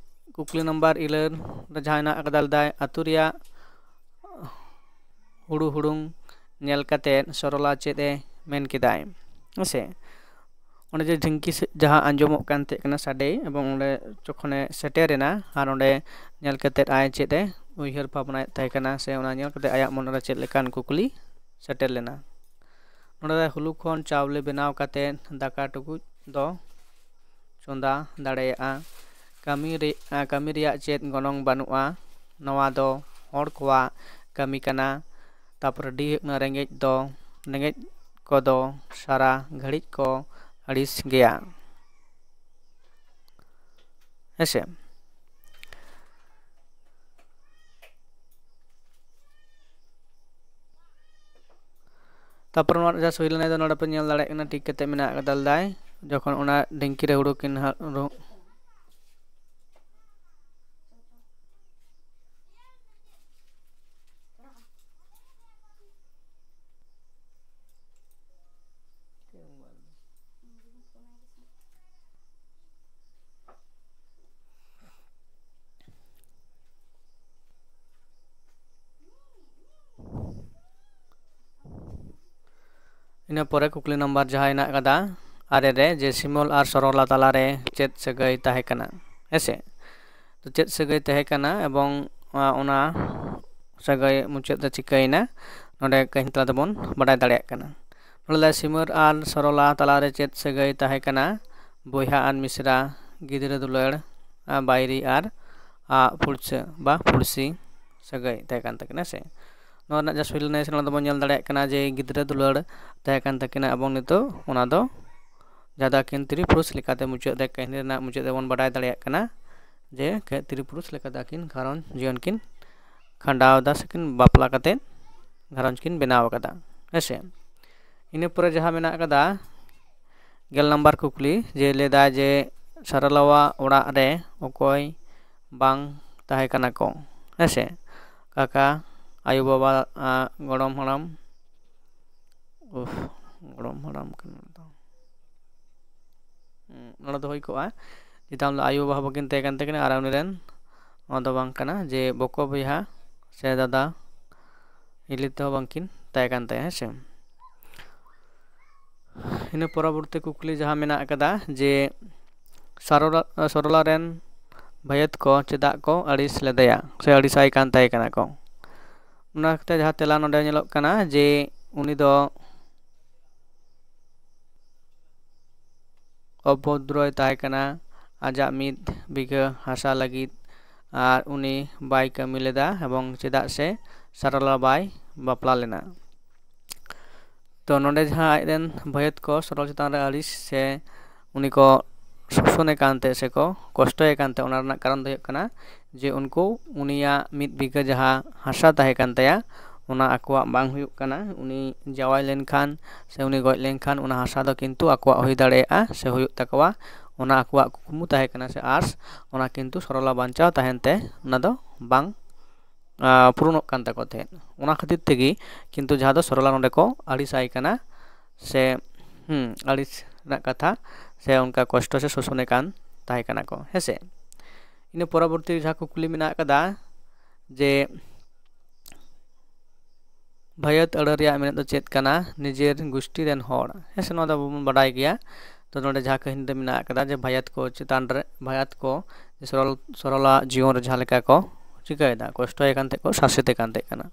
ᱠᱩᱠᱞᱤ ᱱᱟᱢᱵᱟᱨ ᱤᱨᱟᱹᱞ ᱨᱮ ᱡᱟᱦᱟᱸ ᱦᱮᱱᱟᱜ ᱟᱠᱟᱫᱟ, ᱞᱮᱫᱟᱭ ᱟᱹᱛᱩ ᱨᱮᱭᱟᱜ ᱦᱩᱲᱩ ᱦᱩᱲᱩᱝ ᱧᱮᱞ ᱠᱟᱛᱮᱫ ᱥᱚᱨᱚᱞᱟ ᱪᱮᱫ ᱮ ᱢᱮᱱ ᱠᱮᱫᱟᱭ? ᱦᱮᱸ ᱥᱮ, ᱚᱸᱰᱮ ᱡᱮ ᱰᱷᱤᱝᱠᱤ ᱥᱮ ᱡᱟᱦᱟᱸ ᱟᱸᱡᱚᱢᱚᱜ ᱠᱟᱱ ᱛᱟᱦᱮᱸ ᱠᱟᱱᱟ ᱥᱟᱰᱮ, ᱮᱵᱚᱝ ᱚᱸᱰᱮ ᱡᱚᱠᱷᱚᱱᱮ ᱥᱮᱴᱮᱨᱮᱱᱟ ᱟᱨ ᱚᱸᱰᱮ ᱧᱮᱞ ᱠᱟᱛᱮᱫ ᱟᱡ ᱪᱮᱫ ᱮ ᱩᱭᱦᱟᱹᱨ ᱵᱷᱟᱵᱽᱱᱟᱭᱮᱫ ᱛᱟᱦᱮᱸ ᱠᱟᱱᱟ ᱥᱮ ᱚᱱᱟ ᱧᱮᱞ ᱠᱟᱛᱮᱫ ᱟᱭᱟᱜ ᱢᱚᱱᱮᱨᱮ ᱪᱮᱫ ᱞᱮᱠᱟᱱ ᱠᱩᱠᱞᱤ ᱥᱮᱴᱮᱨ ᱞᱮᱱᱟ? ᱱᱚᱰᱮ ᱦᱩᱞᱩ ᱠᱷᱚᱱ ᱪᱟᱣᱞᱮ ᱵᱮᱱᱟᱣ ᱠᱟᱛᱮᱫ ᱫᱟᱠᱟ ᱴᱩᱠᱩᱡ ᱫᱚ ᱪᱚᱸᱫᱟ ᱫᱟᱲᱮᱭᱟᱜᱼᱟ᱾ ᱠᱟᱹᱢᱤ ᱨᱮ, ᱠᱟᱹᱢᱤ ᱨᱮᱭᱟᱜ ᱪᱮᱫ ᱜᱚᱱᱚᱝ ᱵᱟᱹᱱᱩᱜᱼᱟ᱾ ᱱᱚᱣᱟ ᱫᱚ ᱦᱚᱲ ᱠᱚᱣᱟᱜ ᱠᱟᱹᱢᱤ ᱠᱟᱱᱟ᱾ ᱛᱟᱯᱚᱨᱮ ᱰᱤ ᱦᱩᱭᱩᱜ ᱠᱟᱱᱟ ᱨᱮᱸᱜᱮᱡ ᱫᱚ, ᱨᱮᱸᱜᱮᱡ ᱠᱚᱫᱚ ᱥᱟᱨᱟ ᱜᱷᱟᱹᱲᱤᱡ ᱠᱚ ᱟᱹᱲᱤᱥ ᱜᱮᱭᱟ᱾ ᱦᱮᱸᱥᱮ? ᱛᱟᱯᱚᱨ ᱱᱚᱣᱟ ᱡᱟᱦᱟᱸ ᱥᱩᱭ ᱞᱮᱱᱟ ᱫᱚ ᱱᱚᱰᱮ ᱯᱮ ᱧᱮᱞ ᱫᱟᱲᱮᱭᱟᱜ ᱠᱟᱱᱟ ᱴᱷᱤᱠ ᱠᱟᱛᱮ ᱢᱮᱱᱟᱜ ᱟᱠᱟᱫᱟ ᱞᱮᱫᱟᱭ, ᱡᱚᱠᱷᱚᱱ ᱚᱱᱟ ᱰᱷᱤᱝᱠᱤ ᱨᱮ ᱦᱩᱲᱩ ᱠᱤᱱ ᱦᱟ-, ᱦᱩᱲᱩ ᱤᱱᱟᱹ ᱯᱚᱨᱮ ᱠᱩᱠᱞᱤ ᱱᱟᱢᱵᱟᱨ ᱡᱟᱦᱟᱸ ᱦᱮᱱᱟᱜ ᱟᱠᱟᱫᱟ ᱟᱨᱮ ᱨᱮ, ᱡᱮ ᱥᱤᱢᱚᱞ ᱟᱨ ᱥᱚᱨᱚᱞᱟ ᱛᱟᱞᱟᱨᱮ ᱪᱮᱫ ᱥᱟᱹᱜᱟᱹᱭ ᱛᱟᱦᱮᱸ ᱠᱟᱱᱟ? ᱦᱮᱸᱥᱮ, ᱛᱚ ᱪᱮᱫ ᱥᱟᱹᱜᱟᱹᱭ ᱛᱟᱦᱮᱸ ᱠᱟᱱᱟ ᱮᱵᱚᱝ, ᱟ, ᱚᱱᱟ ᱥᱟᱹᱜᱟᱹᱭ ᱢᱩᱪᱟᱹᱫ ᱨᱮ ᱪᱤᱠᱟᱹᱭᱮᱱᱟ, ᱱᱚᱰᱮ ᱠᱟᱹᱦᱱᱤ ᱛᱟᱞᱟ ᱛᱮᱵᱚᱱ ᱵᱟᱰᱟᱭ ᱫᱟᱲᱮᱭᱟᱜ ᱠᱟᱱᱟ᱾ ᱱᱚᱰᱮ ᱞᱟᱹᱭ ᱥᱤᱢᱚᱞ ᱟᱨ ᱥᱚᱨᱚᱞᱟ ᱛᱟᱞᱟᱨᱮ ᱪᱮᱫ ᱥᱟᱹᱜᱟᱹᱭ ᱛᱟᱦᱮᱸ ᱠᱟᱱᱟ? ᱵᱚᱭᱦᱟ ᱟᱨ ᱢᱤᱥᱨᱟ, ᱜᱤᱫᱽᱨᱟᱹ ᱫᱩᱞᱟᱹᱲ, ᱟ, ᱵᱟᱹᱭᱨᱤ ᱟᱨ, ᱟ, ᱯᱩᱲᱥᱟᱹ ᱵᱟ ᱯᱩᱲᱥᱤ ᱥᱟᱹᱜᱟᱹᱭ ᱛᱟᱦᱮᱸ ᱠᱟᱱ ᱛᱟᱹᱠᱤᱱᱟ ᱥᱮ᱾ ᱱᱚᱣᱟ ᱨᱮᱱᱟᱜ ᱡᱟᱦᱟᱸ ᱥᱩᱭ ᱞᱮᱱᱟ ᱥᱮ, ᱱᱚᱣᱟ ᱫᱚᱵᱚᱱ ᱧᱮᱞ ᱫᱟᱲᱮᱭᱟᱜ ᱠᱟᱱᱟ ᱡᱮ ᱜᱤᱫᱽᱨᱟᱹ ᱫᱩᱞᱟᱹᱲ ᱛᱟᱦᱮᱸ ᱠᱟᱱ ᱛᱟᱹᱠᱤᱱᱟ ᱮᱵᱚᱝ ᱱᱤᱛᱚᱜ ᱚᱱᱟ ᱫᱚ ᱡᱟᱦᱟᱸ ᱫᱚ ᱟᱹᱠᱤᱱ ᱛᱨᱤ ᱯᱩᱨᱩᱥ ᱞᱮᱠᱟᱛᱮ ᱢᱩᱪᱟᱹᱫ ᱨᱮ ᱠᱟᱹᱦᱱᱤ ᱨᱮᱱᱟᱜ ᱢᱩᱪᱟᱹᱫ ᱨᱮᱵᱚᱱ ᱵᱟᱰᱟᱭ ᱫᱟᱲᱮᱭᱟᱜ ᱠᱟᱱᱟ ᱡᱮ ᱠᱷᱮ-, ᱛᱨᱤ ᱯᱩᱨᱩᱥ ᱞᱮᱠᱟᱛᱮ ᱟᱹᱠᱤᱱ ᱜᱷᱟᱨᱚᱸᱡᱽ ᱡᱤᱭᱚᱱ ᱠᱤᱱ ᱠᱷᱟᱸᱰᱟᱣ ᱮᱫᱟ ᱥᱮ ᱠᱤᱱ ᱵᱟᱯᱞᱟ ᱠᱟᱛᱮᱫ ᱜᱷᱟᱨᱚᱸᱡᱽ ᱠᱤᱱ ᱵᱮᱱᱟᱣ ᱟᱠᱟᱫᱟ᱾ ᱦᱮᱸ ᱥᱮ? ᱤᱱᱟᱹ ᱯᱚᱨᱮ ᱡᱟᱦᱟᱸ ᱢᱮᱱᱟᱜ ᱟᱠᱟᱫᱟ ᱜᱮᱞ ᱱᱟᱢᱵᱟᱨ ᱠᱩᱠᱞᱤ ᱡᱮ ᱞᱟᱹᱭᱫᱟᱭ ᱡᱮ ᱥᱟᱨᱚᱞᱟᱣᱟᱜ ᱚᱲᱟᱜ ᱨᱮ ᱚᱠᱚᱭ ᱵᱟᱝ ᱛᱟᱦᱮᱸ ᱠᱟᱱᱟ ᱠᱚ? ᱦᱮᱸ ᱥᱮ, ᱠᱟᱠᱟ, ᱟᱭᱳᱼᱵᱟᱵᱟ, ᱜᱚᱲᱚᱢ ᱦᱟᱲᱟᱢ, ᱩᱯᱷ, ᱜᱚᱲᱚᱢ ᱦᱟᱲᱟᱢ ᱠᱟᱱᱟ ᱛᱚ᱾ ᱱᱚᱰᱮ ᱫᱚ ᱦᱩᱭ ᱠᱚᱜᱼᱟ ᱡᱮ ᱛᱟᱦᱚᱞᱮ ᱟᱭᱳᱼᱵᱟᱵᱟ ᱦᱚᱸ ᱵᱟᱹᱠᱤᱱ ᱛᱟᱦᱮᱸ ᱠᱟᱱ ᱛᱟᱹᱠᱤᱱᱟ ᱟᱨ ᱩᱱᱤ ᱨᱮᱱ ᱱᱚᱣᱟ ᱫᱚ ᱵᱟᱝ ᱠᱟᱱᱟ ᱡᱮ ᱵᱚᱠᱚ ᱵᱚᱭᱦᱟ ᱥᱮ ᱫᱟᱫᱟ ᱦᱤᱞᱤ ᱛᱮᱦᱚᱸ ᱵᱟᱝᱠᱤᱱ ᱛᱟᱦᱮᱸ ᱠᱟᱱ ᱛᱟᱭᱟ, ᱦᱮᱸ ᱥᱮ᱾ ᱤᱱᱟᱹ ᱯᱚᱨᱚᱵᱚᱨᱛᱤ ᱠᱩᱠᱞᱤ ᱡᱟᱦᱟᱸ ᱢᱮᱱᱟᱜ ᱟᱠᱟᱫᱟ ᱡᱮ ᱥᱟᱨᱚᱞᱟ, ᱥᱚᱨᱚᱞᱟ ᱨᱮᱱ ᱵᱷᱟᱹᱭᱟᱹᱛ ᱠᱚ ᱪᱮᱫᱟᱜ ᱠᱚ ᱟᱹᱲᱤᱥ ᱞᱮᱫᱮᱭᱟ ᱥᱮ ᱟᱹᱲᱤᱥᱟᱭ ᱠᱟᱱ ᱛᱟᱦᱮᱸ ᱠᱟᱱᱟ ᱠᱚ? ᱚᱱᱟ ᱠᱟᱛᱮ ᱡᱟᱦᱟᱸ ᱛᱮᱞᱟ ᱱᱚᱰᱮ ᱧᱮᱞᱚᱜ ᱠᱟᱱᱟ ᱡᱮ ᱩᱱᱤ ᱫᱚ ᱚᱵᱷᱚᱫᱨᱚᱭ ᱛᱟᱦᱮᱸ ᱠᱟᱱᱟ ᱟᱡᱟᱜ ᱢᱤᱫ ᱵᱤᱜᱷᱟᱹ ᱦᱟᱥᱟ ᱞᱟᱹᱜᱤᱫ ᱟᱨ ᱩᱱᱤ ᱵᱟᱭ ᱠᱟᱹᱢᱤ ᱞᱮᱫᱟ ᱮᱵᱚᱝ ᱪᱮᱫᱟᱜ ᱥᱮ ᱥᱟᱨᱚᱞᱟ ᱵᱟᱭ ᱵᱟᱯᱞᱟ ᱞᱮᱱᱟ᱾ ᱛᱚ ᱱᱚᱰᱮ ᱡᱟᱦᱟᱸ ᱟᱡᱨᱮᱱ ᱵᱷᱟᱹᱭᱟᱹᱛ ᱠᱚ ᱥᱚᱨᱚᱞ ᱪᱮᱛᱟᱱ ᱨᱮ ᱟᱹᱲᱤᱥ ᱥᱮ ᱩᱱᱤ ᱠᱚ ᱥᱳᱥᱚᱱᱮ ᱠᱟᱱᱛᱮ ᱥᱮ ᱠᱚ ᱠᱚᱥᱴᱚᱭᱮ ᱠᱟᱱᱛᱮ ᱚᱱᱟ ᱨᱮᱱᱟᱜ ᱠᱟᱨᱚᱱ ᱫᱚ ᱦᱩᱭᱩᱜ ᱠᱟᱱᱟ ᱡᱮ ᱩᱱᱠᱩ ᱩᱱᱤᱭᱟᱜ ᱢᱤᱫ ᱵᱤᱜᱷᱟᱹ ᱡᱟᱦᱟᱸ ᱦᱟᱥᱟ ᱛᱟᱦᱮᱸ ᱠᱟᱱ ᱛᱟᱭᱟ ᱚᱱᱟ ᱟᱠᱚᱣᱟᱜ ᱵᱟᱝ ᱦᱩᱭᱩᱜ ᱠᱟᱱᱟ᱾ ᱩᱱᱤ ᱡᱟᱶᱟᱭ ᱞᱮᱱᱠᱷᱟᱱ ᱥᱮ ᱩᱱᱤ ᱜᱚᱡ ᱞᱮᱱᱠᱷᱟᱱ ᱚᱱᱟ ᱦᱟᱥᱟ ᱫᱚ ᱠᱤᱱᱛᱩ ᱟᱠᱚᱣᱟᱜ ᱦᱩᱭ ᱫᱟᱲᱮᱭᱟᱜᱼᱟ ᱥᱮ ᱦᱩᱭᱩᱜ ᱛᱟᱠᱚᱣᱟ, ᱚᱱᱟ ᱟᱠᱚᱣᱟᱜ ᱠᱩᱠᱢᱩ ᱛᱟᱦᱮᱸ ᱠᱟᱱᱟ ᱥᱮ ᱟᱸᱥ, ᱚᱱᱟ ᱠᱤᱱᱛᱩ ᱥᱚᱨᱚᱞᱟ ᱵᱟᱧᱪᱟᱣ ᱛᱟᱦᱮᱱ ᱛᱮ ᱚᱱᱟ ᱫᱚ ᱵᱟᱝ ᱯᱩᱨᱩᱱᱚᱜ ᱠᱟᱱ ᱛᱟᱠᱚ ᱛᱟᱦᱮᱸᱫ᱾ ᱚᱱᱟ ᱠᱷᱟᱹᱛᱤᱨ ᱛᱮᱜᱮ ᱠᱤᱱᱛᱩ ᱡᱟᱦᱟᱸ ᱫᱚ ᱥᱚᱨᱚᱞᱟ ᱱᱚᱰᱮ ᱠᱚ ᱟᱹᱲᱤᱥᱟᱭ ᱠᱟᱱᱟ ᱥᱮ ᱦᱩᱸ, ᱟᱹᱲᱤᱥ ᱨᱮᱱᱟᱜ ᱠᱟᱛᱷᱟ ᱥᱮ ᱚᱱᱠᱟ ᱠᱚᱥᱴᱚ ᱥᱮ ᱥᱳᱥᱚᱱᱮ ᱠᱟᱱ ᱛᱟᱦᱮᱸ ᱠᱟᱱᱟ ᱠᱚ, ᱦᱮᱸ ᱥᱮ᱾ ᱤᱱᱟᱹ ᱯᱚᱨᱚᱵᱚᱨᱛᱤ ᱡᱟᱦᱟᱸ ᱠᱩᱠᱞᱤ ᱢᱮᱱᱟᱜ ᱟᱠᱟᱫᱟ ᱡᱮ ᱵᱷᱟᱹᱭᱟᱹᱛ ᱟᱹᱲᱟᱹ ᱨᱮᱭᱟᱜ ᱢᱮᱱᱮᱫ ᱫᱚ ᱪᱮᱫ ᱠᱟᱱᱟ? ᱱᱤᱡᱮᱨ ᱜᱩᱥᱴᱤ ᱨᱮᱱ ᱦᱚᱲ, ᱦᱮᱸ ᱥᱮ, ᱱᱚᱣᱟ ᱫᱚ ᱟᱵᱚ ᱵᱚᱱ ᱵᱟᱰᱟᱭ ᱜᱮᱭᱟ᱾ ᱛᱚ ᱱᱚᱰᱮ ᱡᱟᱦᱟᱸ ᱠᱟᱹᱦᱱᱤ ᱫᱚ ᱢᱮᱱᱟᱜ ᱟᱠᱟᱫᱟ ᱡᱮ ᱵᱷᱟᱭᱟᱛ ᱠᱚ ᱪᱮᱛᱟᱱ ᱨᱮ, ᱵᱷᱟᱭᱟᱛ ᱠᱚ ᱥᱚᱨᱚᱞ, ᱥᱚᱨᱚᱞᱟ ᱡᱤᱭᱚᱱ ᱨᱮ ᱡᱟᱦᱟᱸ ᱞᱮᱠᱟ ᱠᱚ ᱪᱤᱠᱟᱹᱭᱮᱫᱟ, ᱠᱚᱥᱴᱚᱭᱮ ᱠᱟᱱ ᱛᱟᱦᱮᱸᱫ ᱠᱚ, ᱥᱟᱥᱮᱛᱮ ᱠᱟᱱ ᱛᱟᱦᱮᱸ ᱠᱟᱱᱟ᱾